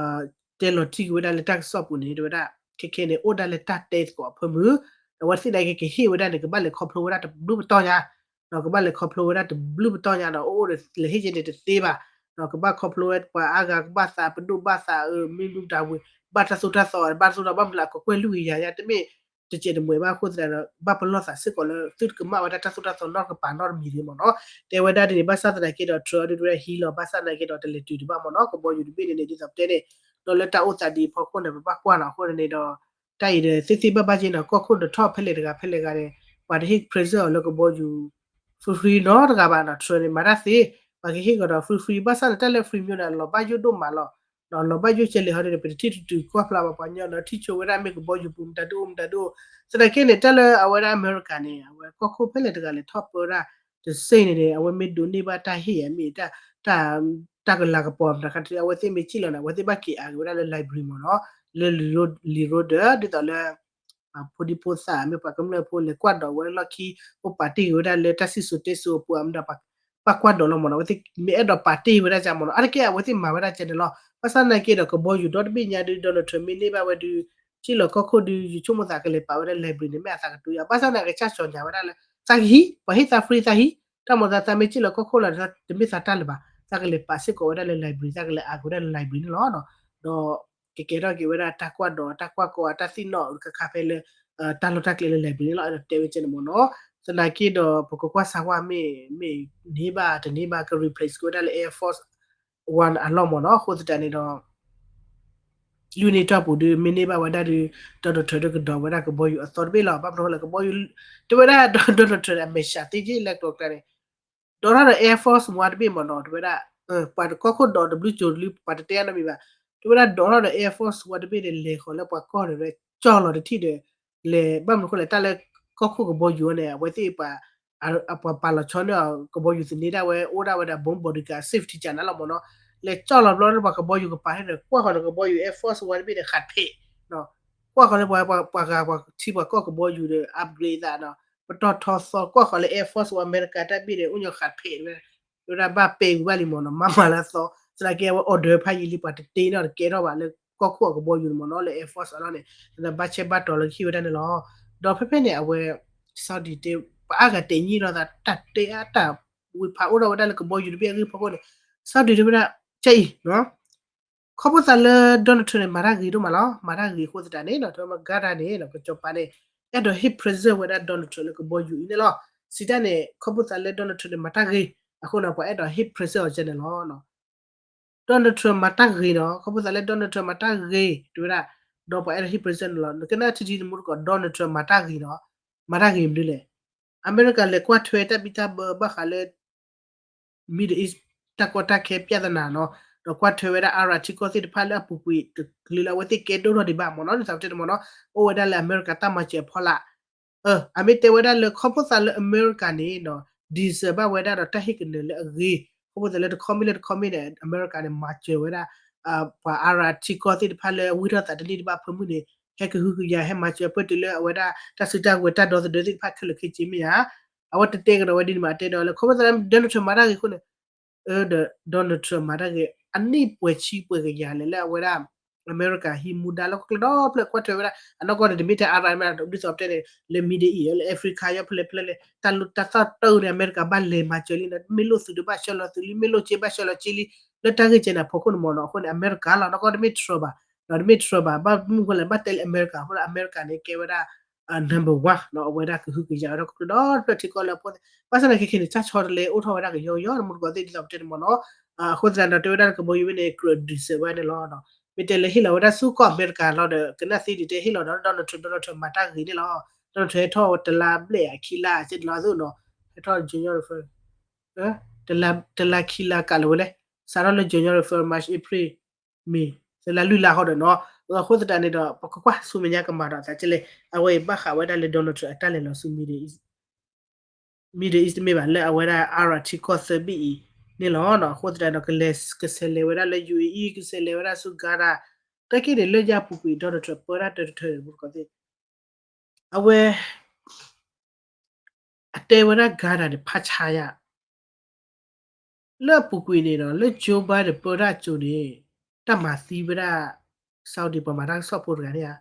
တဲလီၤတံၢ်က့ၤဝဲဒၣ်လၢတၢ်ကစီၣ်ပူၤန့ၣ် တဲဝဲဒၣ် ခဲခဲန့ၣ် အိၣ်ဒၣ်လၢတၢ်တဲသကိးအဖၢမုၢ် အဝဲသ့ၣ်နာ်က့ ကဟ့ၣ်ဝဲဒၣ်န့ၣ် ကဘၣ်လဲၤခီဖျိဝဲဒၣ်တဘျုးပတီၢ်ညါ ဒီးကဘၣ်လဲၤခီဖျိဝဲဒၣ်တဘျုးပတီၢ်ညါဒီး အိၣ်အိၣ်ဒီးလဲၤဟ့ၣ်က့ၤန့ၣ်တသ့ဘၣ် ဒီးကဘၣ်ခီဖျိဝဲပှၤအါဂၤကဘၣ်သးပဒိၣ်ဘၣ်သးအၢ မ့ၢ်မနုၤတၢ်ဝံၤ ဘၣ်တၢ်သိၣ်တၢ်သီ ဘၣ်တၢ်သိၣ်တၢ်ဘၣ်မနုၤလၢအကကွဲၢ်လွံၢ်ကယၤညါ တမ့ၢ် တစဲးတမှဲၤဘၣ်အဃိသတးဒီး ဘၣ်ပလီၢ်သးစ့ၢ်ကီးလၢ သုတကမၣ်ဝဲဒၣ်တၢ်သိၣ်တၢ်သီနီတကပၤနီတမံၤတဂ့ၤမ့ၢ်နီၤ တဲဝဲဒၣ်ဒ်န့ၣ် ဘၣ်ဆၣ်သနာ်က့ဒီး Trump အဒုးဝဲဒၣ်ဟံးလီၤ ဘၣ်ဆၣ်သနာ်က့ဒီး တလဲၤတုၤတဘၣ်မ့ၢ်နီၤ ကဘီယူၤတဘ့ၣ်န့ၣ်န့ၣ် ဒ်သိးပတဲန့ၣ် ဒီးလၢတၢ်အိၣ်သးဒ်အံၤအဖီခိၣ်န့ၣ် ပဘၣ်ကွၢ်နီၤ အဃိန့ၣ်န့ၣ်ဒီး တၢ်အံၤဒီး သ့သ့ဘၣ်ဘၣ်က့နီၤ ကီၢ်ခိၣ်ဒီးထီၣ်ဖဲလဲၣ်တဂၤဖဲလဲၣ်ဂၤန့ၣ် ပှၤတဟ့ၣ် present အီၤလၢကဘီယူၤ free free နီတဂၤဘၣ်နီၤ Trump န့ၣ် မၤတၢ်သ့ ပှၤကဟ့ၣ်ကဒီး free free ဘၣ်ဆၣ်န့ၣ် တၢ်လၢ free မျိုးန့ၣ် အလီၤဘၣ်ယိၣ်ဒိၣ်မးလီၤ ဒီးလီၤဘၣ်ယိၣ်ကဲလဲၣ်ဟီဒ်န့ၣ် ပတထံၣ်တတုၤကွၢ်ဖျါဘၣ်ပှၤကညီဒီးထံၣ်ဆိဝဲဒၣ်မ့ၢ်ကဘီယူၤပူၤမတၤဒိၣ်မတၤဒိၣ်, သနာ်က့န့ၣ် တၢ်လၢအဝဲဒၣ်အမဲရကၤန့ၣ် အဝဲကီၢ်ခိၣ်ဖဲလဲၣ်တဂၤလဲၣ်ထီၣ်ပၢဒၣ်တစ့န့ၣ်န့ၣ် အဝဲမ့ၢ်ဒိးန့ၢ်ဘၣ်တၢ်ဟ့ၣ်အမ့ၢ် တၢ်ကလၤကပီၤမတၤခါတခါ အဝဲသ့ၣ်မ့ၢ်စံၣ်လီၤန့ၣ် အဝဲသ့ၣ်ဘၣ်က့ၤအါက့ၤဝဲဒၣ်လၢ library မ့ၢ်နီၤ, လၢလံာ်ရိဒၢး ဒ်သိးလၢ ဖိဒံဖိသၣ်မ့ၢ်ပှၤကမျၢၢ်ဖိလဲၤကွၢ်ဒိးဝဲလီၢ်ခံ အိၣ်ပာ်တ့ၢ်က့ၤဝဲဒၣ်လၢတၢ်စံၣ်စိၤတဲစိၤအပူၤအမ့ၢ်ဒီး ပှၤကွၢ်ဒိးလီၤမ့ၢ်နီၤ, အဝဲသ့ၣ်မ့ၢ်အဲၣ်ဒိးပာ်တ့ၢ်ဝဲဒၣ်ကမ့ၢ်နီၤ, အါတက့ၢ်အဝဲသ့ၣ်မၤဝဲဒၣ်ကဲန့ၣ်လီၤ, ဘၣ်ဆၣ်သနာ်က့ဒီးကဘီယူၤဒီတဘ့ၣ်ညါဒုး Donald Trump မ့ၢ်န့ၢ်ဘၣ်ဝဲဒုး စံၣ်လီၤကီၢ်ခိၣ်ဒုး ယဆိကမိၣ်သးကလဲၤပာ်ဝဲဒၣ် library န့ၣ် မ့ၢ်အသးကတုၤယၤ, ဘၣ်ဆၣ်သနာ်က့ကစၢ်စီၤညါဝဲဒၣ်လၢ သးကဟံး ပှၤဟ့ၣ်သး free သးဟံး, တၢ်မၤသးသးမ့ၢ်စံၣ်လီၤကီၢ်ခိၣ်လီၤ တမ့ၢ်သးတၢ်လၢၤဘၣ်, သးကလဲၤပာ်စ့ၢ်ကီးဝဲဒၣ်လၢ library သးကလဲၤအါက့ၤဝဲဒၣ်လၢ library န့ၣ်လီၤ, ဒီး ကကဲထီၣ်က့ၤဝဲဒၣ်တၢ်ကွၢ်ဒိး တၢ်ကွၢ်ကီ တၢ်သ့ၣ်နီၣ်တခါခါဖဲလၢ တၢ်လီၢ်တၢ်ကျဲလၢ library န့ၣ်လီၤ, အဲၣ်ဒိးတဲဝဲကဲန့ၣ်မ့ၢ်နီၤ, သနာ်က့ဒီး ပကကွၢ်စၢ်ဝါမ့ၢ် မ့ၢ်န့ၢ်ဘၣ်တန့ၢ်ဘၣ် က replace က့ၤဝဲဒၣ်လၢ Air Force One အလီၢ်မ့ၢ်နီၤ, အဃိသတးန့ၣ်ဒီး လွံၢ်နံၣ်တီၢ်ပူၤဒုး မ့ၢ်န့ၢ်ဘၣ်ဝဲဒၣ်ဒုး Donald Trump ဒုးကဒိးဝဲဒၣ်ကဘီယူၤအသီတဘ့ၣ်လီၤ, ဘၣ်မနုၤဃိလဲၣ် ကဘီယူၤ တဲဝဲဒၣ် Donald Trump န့ၣ် အမဲာ်ဆှးသ့က့လၢကျိၤကျါန့ၣ် ဒိးထီၣ်ဒီး Air Force One တဘ့ၣ်မ့ၢ်နီၤ, တဲဝဲဒၣ် ပှၤတကီၢ်ခိၣ်ဒိးတဘျုးကၠိၤတဘျုး ပှၤတတဲအါနီတမံၤဘၣ်, တဲဝဲဒၣ်ဒိးထီၣ်ဒီး Air Force One တဘ့ၣ်န့ၣ် လဲၤဃီၤလၢပှၤကီၢ်န့ၣ် ကၠီၣ်လီၤတထံၣ်ဒီး လဲၤ ဘၣ်မနုၤဃိလဲၣ် တၢ်လၢကီၢ်ခိၣ်ကဘီယူၤန့ၣ် အဝဲသ့ၣ်ပှၤ အပှၤပာ်လီၤဆီန့ၣ် ကဘီယူၤသန့ၤဒၣ်ဝဲ အိၣ်ဒၣ်ဝဲဒၣ် bomb bodyguard safety ကနၣ်လီၤမ့ၢ်နီၤ, လဲၤကၠီၣ်လီၤဘျီလၢပှၤကဘီယူၤကပၤန့ၣ်ဒီး ကွၢ်ဃီၤဒီးကဘီယူၤ Air Force One တဘ့ၣ်န့ၣ် ဃးဖဲး ကွၢ်ဃီၤလၢပှၤ ပှၤဂၤပှၤထံပှၤကီၢ်ကဘီယူၤဒီး upgrade သးဒီး ပတီၢ်ထီသီ ကွၢ်ဃီၤလၢ Air Force One အမဲရကၤတၢ်ဘ့ၣ်ဒီး အိၣ်ညီဃးဖဲးဝဲ တဲဝဲဒၣ်ဘၣ်ပဲာ်ဝံၤဘၣ်လံမ့ၢ်နီၤ, မၤမၤလၢအသီ, သနာ်က့အဝဲ order ဖးယံာ်လံ ပှၤတတ့န့ၣ်တကဲထီၣ်ဘၣ်လၢကီၢ်ခိၣ်အကဘီယူၤန့ၣ်မ့ၢ်နီၤ, လၢ Air Force အလီၢ်န့ၣ် ဘၣ်ဆဲးဘၣ်တီၤလၢကဟ့ၣ်ဝဲဒၣ်န့ၣ်လီၤ. ဒီးဖဲဖဲန့ၣ် အဝဲ Saudi တဲ ပှၤအါဂၤတဲာ်ညံၣ်လီၤသး တၢ်တဲအတၢ်ဝံၤဖးအိၣ်ထီၣ်ဝဲဒၣ်လၢကဘီယူၤတဘ့ၣ်အဂ့ၢ်ဖီခိၣ်န့ၣ် Saudi တဲဝဲဒၣ် ကအံၤ ခီဖျိသးလၢ Donald Trump န့ၣ် မၤတၢ်ဂ့ၤဒိၣ်မးလီၤ. မၤတၢ်ဂ့ၤအဃိသတးန့ၣ် တဲဝဲ Qatar န့ၣ် ကစီၤပၤန့ၣ် အဲၣ်ဒိးဟ့ၣ် present ဝဲဒၣ် Donald Trump လၢကဘီယူၤအံၤန့ၣ်လီၤ. စံးတၢ်န့ၣ် ခီဖျိသးလၢ Donald Trump န့ၣ် မၤတၢ်ဂ့ၤ အဃိန့ၣ် ပှၤအဲၣ်ဒိးဟ့ၣ် present အီၤကဲန့ၣ်လီၤ. Donald Trump မၤတၢ်ဂ့ၤနီၤ, ခီဖျိသးလၢ Donald Trump မၤတၢ်ဂ့ၤ တဲဝဲဒၣ် ဒီးပှၤအဲၣ်ဒိးဟ့ၣ် present န့ၣ်လီၤ. နကနၣ်ထံထံတမူတကိး Donald Trump မၤတၢ်ဂ့ၤနီၤ, မၤတၢ်ဂ့ၤမနုၤလဲၣ်. အမဲရကၤလဲၤကွၢ်ထွဲတၢ်ဘံၣ်တၢ်ဘၢဘၣ်ဃးလၢ Middle East တၢ်ကီတၢ်ခဲ ပြဿနာ နီၤ, ဒီးကွၢ်ထွဲဝဲဒၣ် Iraq ထံကီၢ်သ့ၣ်တဖၣ်လၢအပူၤကွံာ်တကလုာ်လၢအဝဲသ့ၣ်ကဲဒိၣ်ထီၣ်ဒံးဘၣ်မ့ၢ်နီၤ, ဒ်သိးပတဲန့ၣ်မ့ၢ်နီၤ, အိၣ်ဝဲဒၣ်လၢအမဲရကၤတၢ်မၤစၢၤအဖီလာ် အမ့ၢ်တဲဝဲဒၣ်လၢခီဖျိသးလၢအမဲရကၤန့ၣ်နီၤ diesel ဘၣ်ဝဲဒၣ်ဒီးတၢ်ဟ့ၣ်ကနၢၤလၢအဂ့ၤ, ခီဖျိသးလၢတခီမ့ၢ်လၢတခီမ့ၢ်န့ၣ် အမဲရကၤန့ၣ် မၤစၢၤဝဲဒၣ် ပှၤ Iraq ထံကီၢ်သ့ၣ်တဖၣ်လၢဝံၢ်ထီၣ်သးတန့ၢ်တဘၣ်ဖၢမုၢ်န့ၣ် ဟဲကဟုကယာ် ဟဲမၤစၢၤပှဲၤတုၤလၢအဝဲဒၣ် တၢ်စုတၢ်ဝဲၤတၢ်ဒီသဒၢသ့ၣ်တဖၣ်ခဲလၢာ်ခဲဆ့မ့ၢ်ဧါ. အဝဲတတဲကဒီးဝဲဒ်န့ၣ်မး အတဲဒီးလၢ ခီဖျိသးလၢ Donald Trump မၤတၢ်ဂ့ၤအဃိန့ၣ် ဒီး Donald Trump မၤတၢ်ဂ့ၤ အနံၣ်ပှဲၤဆံပှဲၤကယၤလဲၣ် လၢအဝဲဒၣ် အမဲရကၤဟံးမူဒါလၢဟီၣ်ခိၣ်ချၢဒီဖျၢၣ်ကွၢ်ထွဲဝဲဒၣ် အနီၢ်ကီၢ်န့ၣ် တမ့ၢ်ထဲ Iraq မ့ၢ် ဒ်သိးပတဲန့ၣ် လၢ Middle East လၢ Africa ယီဖဲလဲၣ်ဖဲလဲၣ် တၢ်လိၣ်တၢ်သီၣ်တၢ်အုးန့ၣ် အမဲရကၤဘၣ်လဲၤမၤစၢၤလံနီၤ, မ့ၢ်လိၣ်သုးဒီးဘၣ်ဆှၢလီၤသုးလံ မ့ၢ်လိၣ်စ့ဘၣ်ဆှၢလီၤစ့လံ လၢတၢ်ဂ့ၢ်ကဲန့ၣ်အဖီခိၣ်န့ၣ်မ့ၢ်နီၤ, အဃိန့ၣ် အမဲရကၤလီၤ နီၢ်ကီၢ်တမ့ၢ် Trump ဘၣ်, ဒီးတမ့ၢ် Trump ဘၣ်, ဘၣ်မနုၤဃိလဲၣ် ဘၣ်တဲလၢအမဲရကၤအဃိဒီး အမဲရကၤန့ၣ်ကဲဝဲဒၣ် number one နီၤ, အဝဲဒၣ်ကဟုကယာ်ဝဲဒၣ်ဟီၣ်ခိၣ်ချၢဒီဖျၢၣ်ထံကီၢ်လၢအဖိသ့ၣ်, ဘၣ်ဆၣ်သနာ်က့ခဲန့ၣ် တၢ်ဆီတလဲအိၣ်ထီၣ်ဝဲဒၣ်ကယီကယီ တမူတကိးသ့ၣ်ဒ်သိးပတဲန့ၣ်မ့ၢ်နီၤ, အဃိသတးဒီးတဲဝဲဒၣ်လၢကဘီယူၤဝဲန့ၣ် ကြၢး diesel ဝဲန့ၣ်လီၤ, မ့ၢ်တဲလၢဟ့ၣ်လီၤဝဲဒၣ်ဆူကီၢ်အမဲရကၤလီၤဒီး ကနၣ်သ့ဒ်တဲဟ့ၣ်လီၤဒီး Donald Trump Donald Trump မၤတၢ်ဂ့ၤန့ၣ်လီၤ, Donald Trump ဟဲထီၣ်တလါဘျဲၣ်အခံလါကဲန့ၣ်လီၤ အသိးနီၤ, ဟဲထီၣ် January first တလါခံလါကးလၢၤဝဲလဲၣ်, စးထီၣ်လၢ January first, March, April, May သၢလါလွံၢ်လါဃီဒီးနီၤ, အဃိသတးန့ၣ်ဒီး ပကကွၢ်ဆူမဲာ်ညါကမၤဒီးသးကလဲၣ်, အဝဲအံၤဘၣ်ဃးဝဲဒၣ်လၢ Donald Trump အတၢ်လဲၤလီၤဆူ Middle East တမ့ၢ်ဘၣ် လၢအဝဲဒၣ် Arab ထံကီၢ်သၢဘ့ၣ်အံၤန့ၣ်လီၤ, အဃိသတးဒီး ကလဲၤကဆဲးလဲၤဝဲဒၣ်လၢ ယူအေအံၤ ကဆဲးလဲၤဝဲဒၣ်ဆူ Qatar, တၢ်က့န့ၣ်လၢညါပူၤကွံာ် Donald Trump ပၢတၢ်တၢတထၢန့ၣ် မူတကိးသ့ၣ်, အဝဲ အတဲဝဲဒၣ် Qatar န့ၣ် ဖးဆါညါ လၢအပူၤကွံာ်န့ၣ်ဒီး လၢ Joe Biden ပၢတၢ်အစိၤန့ၣ် တၢ်မၤသံဝဲဒၣ် Saudi ပှၤမၤတၢ်ကစီၣ်ဖိတဂၤန့ၣ်ဧါ,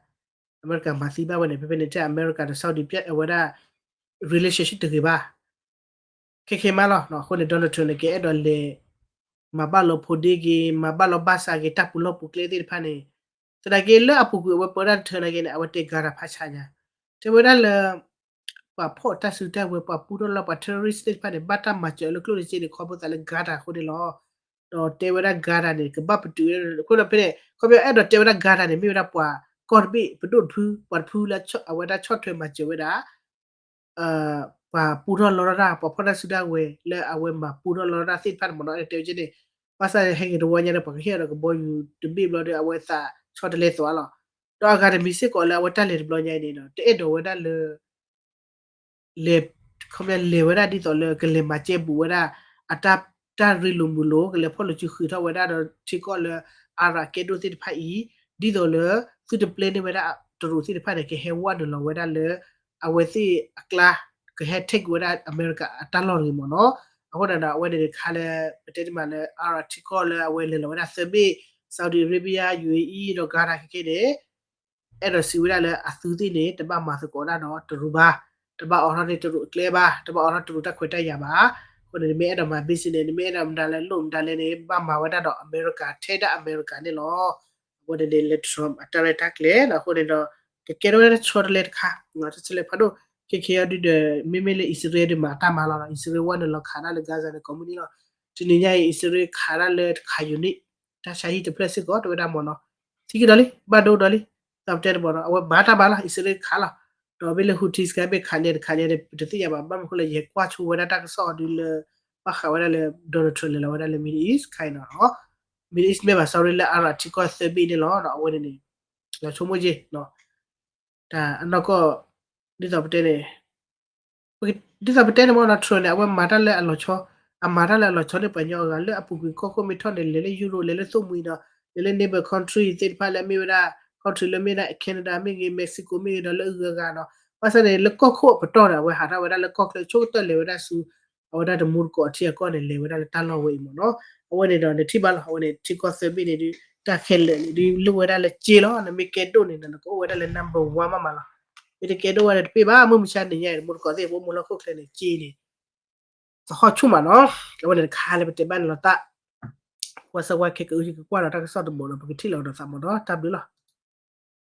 အမဲရကၤမၤသံဘၣ်ဝဲန့ၣ် ဖဲဖဲန့ၣ်ထဲအမဲရကၤဒီး Saudi ပျဲအဝဲဒၣ် relationship တဂ့ၤဘၣ် ခဲခဲမးလီၤ, အဃိန့ၣ် Donald Trump န့ၣ် ကအဲၣ်ဒိးလဲၤ မၤဘၣ်လီၤဖိဒ့က့ၤ မၤဘၣ်လီၤဘၣ်ဆးက့ၤ တၢ်ပူၤလီၢ်ပူၤကျဲသ့ၣ်တဖၣ်န့ၣ်, သနာ်က့လၢအပူၤကွံာ်အဝဲပၢတၢ်တထၢနာ်က့န့ၣ် အဝဲတဲ Qatar ဖးဆါညါ, တဲဝဲဒၣ်လၢ ပှၤဖီၣ်တၢ်စုတၢ်ဝဲၤ ပှၤပူထီၣ်လီၢ် ပှၤ terrorist သ့ၣ်တဖၣ်န့ၣ် ဘၣ်တၢ်မၤစၢၤလၢကျိၣ်လၢစ့န့ၣ် ခီဖျိသးလၢ Qatar အဃိန့ၣ်လီၤ, ဒီးတဲဝဲဒၣ် Qatar န့ၣ် ကဘၣ်ပတုာ်, အဃိဒီးဖဲန့ၣ် ခီဖျိအဲၣ်ဒိးတဲဝဲဒၣ် Qatar န့ၣ် မ့ၢ်ဝဲဒၣ်ပှၤကီၢ်တဘ့ၣ် ပဒိၣ်တဖု ပှၤတဖုလၢအဝဲဒၣ်ဆီၣ်ထွဲမၤစၢၤဝဲဒၣ် ပှၤပူထီၣ်လီထီၣ်တၢ် ပှၤဖီၣ်တၢ်စုတၢ်ဝဲၤလၢအဝဲမၤပူထီၣ်လီထီၣ်တၢ်သ့ၣ်တဖၣ်န့ၣ်မ့ၢ်နီၤ အဲၣ်ဒိးတဲဝဲကဲန့ၣ်, ဘၣ်ဆၣ်ဟဲက့ၤတဝီညါဒီး ပှၤကဟ့ၣ်အီၤဒီးကဘီယူၤတဘ့ၣ်ဘျီဒီး အဝဲသးဆီတလဲသးလီၤ. ဒီးအဂၤတမံၤစ့ၢ်ကီးလၢအဝဲတၢ်လဲၤတဘျီညါအံၤန့ၣ်ဒီး တအဲၣ်ဒိးဝဲဒၣ်လၢ လဲၤ ခီပညီလဲၤဝဲဒၣ်ဒ်သိးလၢကလဲၤမၤစဲဘူးဝဲဒၣ် အတၢ် တၢ်ရ့လိာ်မုာ်လိာ် ကလဲၤဖီၣ်လိာ်စုဃုာ်ထီၣ်ဝဲဒၣ်ဒီးထံကီၢ်လၢ အၤရၣ်ကဲဒိၣ်သ့ၣ်တဖၣ်အံၤ ဒ်သိးလၢ သုတပျဲန့ၢ်ဝဲဒၣ်တရူးသ့ၣ်တဖၣ်န့ၣ် ကဟဲဝဲနုာ်လီၤဝဲဒၣ်လၢ အဝဲသ့ၣ်အကျါ ကဟဲ take ဝဲဒၣ်အမဲရကၤအတၢ်လီၢ်တဂ့ၤမ့ၢ်နီၤ. အဃိန့ၣ်ဒီး အဝဲန့ၣ်တခါလၢ ပတဲတမံၤလၢ အၤရၣ်ထံကီၢ်လၢအဝဲလဲၤလီၤဝဲဒၣ်သၢဘ့ၣ် Saudi Arabia, ယူၣ်အ့အံၤ ဒီး Qatar ခဲကဲန့ၣ် အဲၣ်ဒိးစံးဝဲဒၣ်လၢအသုသ့ၣ်န့ၣ် တဘၣ်မၤသကိးဒၣ်ဒီးတရူးဘၣ်, တဘၣ်အိးထီၣ်န့ၢ်တရူးအကျဲဘၣ်, တဘၣ်အိးထီၣ်တရူးတၢ်ခွဲးတၢ်ယာ်ဘၣ်. အဃိန့ၣ် နမ့ၢ်အဲၣ်ဒိးမၤ business န့ၣ် နမ့ၢ်အဲၣ်ဒိးမတၤလဲၣ်လိၣ်မတၤလဲၣ်န့ၣ် ဘၣ်မၤဝဲဒၣ်ဒီးအမဲရကၤ ထဲဒၣ်အမဲရကၤန့ၣ်လီၤ. အဃိန့ၣ်န့ၣ် လၢ Trump အတၢ်ရဲၣ်တၢ်ကျဲၤလီၤ. အဃိန့ၣ်ဒီး ကကဲထီၣ်ဝဲဒၣ်တဆီတလဲတခါ, တဆီတလဲဖးဒိၣ်, ခဲခဲအံၤဒုဒီး မ့မ့ၢ်လၢအံၣ်စရ့လးဒုးမၤတၢ်မၤလီၤနီၤ, အံၣ်စရ့လးဝဲနုာ်လီၤခးဒၣ်လၢ Gaza န့ၣ် ကိးမုၢ်နံၤလီၤ. တနံၤညါအံၤ အံၣ်စရ့လးခးဒၣ်လၢတခးယူၤနံၣ် တၢ်ဆါဟံၣ်တဖျၢၣ်စ့ၢ်ကီး တဲဝဲဒၣ်မ့ၢ်နီၤ, ထံက့ၤဒီးလံ, ဘၣ်ဒိဒီးလံ, သးပတဲတဘီနီၤ, အဝဲမၤတၢ်မၤလီၤ, အံၣ်စရ့လးခးလီၤ. ဒီးမ့ၢ်လၢ Houthis ကဘၣ်ခးန့ၣ် တခးန့ၣ် ပတသ့ၣ်ညါဘၣ်, ဘၣ်မနုၤဃိလဲၣ် ယဟဲကွၢ်ဆိဝဲဒၣ်တၢ်ကစီၣ်အီၤဒုလၢ ဘၣ်ဃးဝဲဒၣ်လၢ Donald Trump လဲၤလီၤဝဲဒၣ်လၢ Middle East ခါအံၤနီၤ, Middle East မ့ၢ်ဘၣ် sorry လၢအၤရၣ်ထံကီၢ်သၢဘ့ၣ်န့ၣ်လီၤ. အဝဲန့ၣ်န့ၣ် လီၤဆိကမိၣ်က့ၤ တၢ်အနီၢ်ကီၢ် ဒ်သိးပတဲန့ၣ် ဒ်သိးပတဲန့ၣ်မ့ၢ်နီၤ Trump န့ၣ် အဝဲမၤတၢ်လၢအလီၤဆီ, အမၤတၢ်လၢအလီၤဆီန့ၢ်ပှၤကညီအဂၤ လၢအပူၤကွံာ်ကီၢ်ခိၣ်မ့ၢ်ထီၣ်န့ၣ် လဲၤလၢ Europe လဲၤလၢသိၣ်မှံၤဒီး လဲၤလၢ neighbor country သ့ၣ်တဖၣ်လၢအမ့ၢ်ဝဲဒၣ် country လၢမ့ၢ်ဒၣ် Canada မ့ၢ်ဂ့ၤ Mexico မ့ၢ်ဂ့ၤဒီးလၢအဂုၤအဂၤနီၤ, ဘၣ်ဆၣ်န့ၣ် လၢကီၢ်ခိၣ်အပတီၢ်န့ၣ် အဝဲဟးထီၣ်ဝဲဒၣ်လၢကီၢ်ချၢဆိကတၢၢ်လဲၤဝဲဒၣ်ဆူ အဝဲဒၣ်တမူတကိးအထံအကီၢ်န့ၣ် လဲၤဝဲဒၣ်လၢတၢ်လီၢ်ဝဲအံၤမ့ၢ်နီၤ. အဝဲန့ၣ်ဒီးနထံၣ်ဘၣ်လီၤ အဝဲန့ၣ် ထံကီၢ်သၢဘ့ၣ်န့ၣ်ဒုး တၢ်ခဲလၢာ်န့ၣ်ဒုး လိၣ်ဝဲဒၣ်လၢစ့လီၤ. နမ့ၢ်ကဲဒိၣ်န့ၣ်ဒီး နကအိၣ်ဝဲဒၣ်လၢ number one မးမးလီၤ. မ့ၢ်တကဲဒိၣ်ဝဲဒီးတပ့ၢ်ဘၣ်, မုၢ်မဆါတနံၤညါအံၤ တမူတကိးသ့ၣ် ပအိၣ်မူလၢဟီၣ်ခိၣ်ချၢန့ၣ် စ့န့ၣ် သဟီၣ်ဆူၣ်မးနီၤ. အဝဲန့ၣ်တခါလၢပတဲဘၣ်န့ၣ်လီၤ. တၢ် ကွၢ်စၢၤဝဲခဲကအုကကွၢ်ဒီးတၢ်ကစီၣ်တဘိးဒီး ပကထံၣ်လိာ်ကဒီးသးမ့ၢ်နီၤ. တၢ်ဘျုးလီၤ.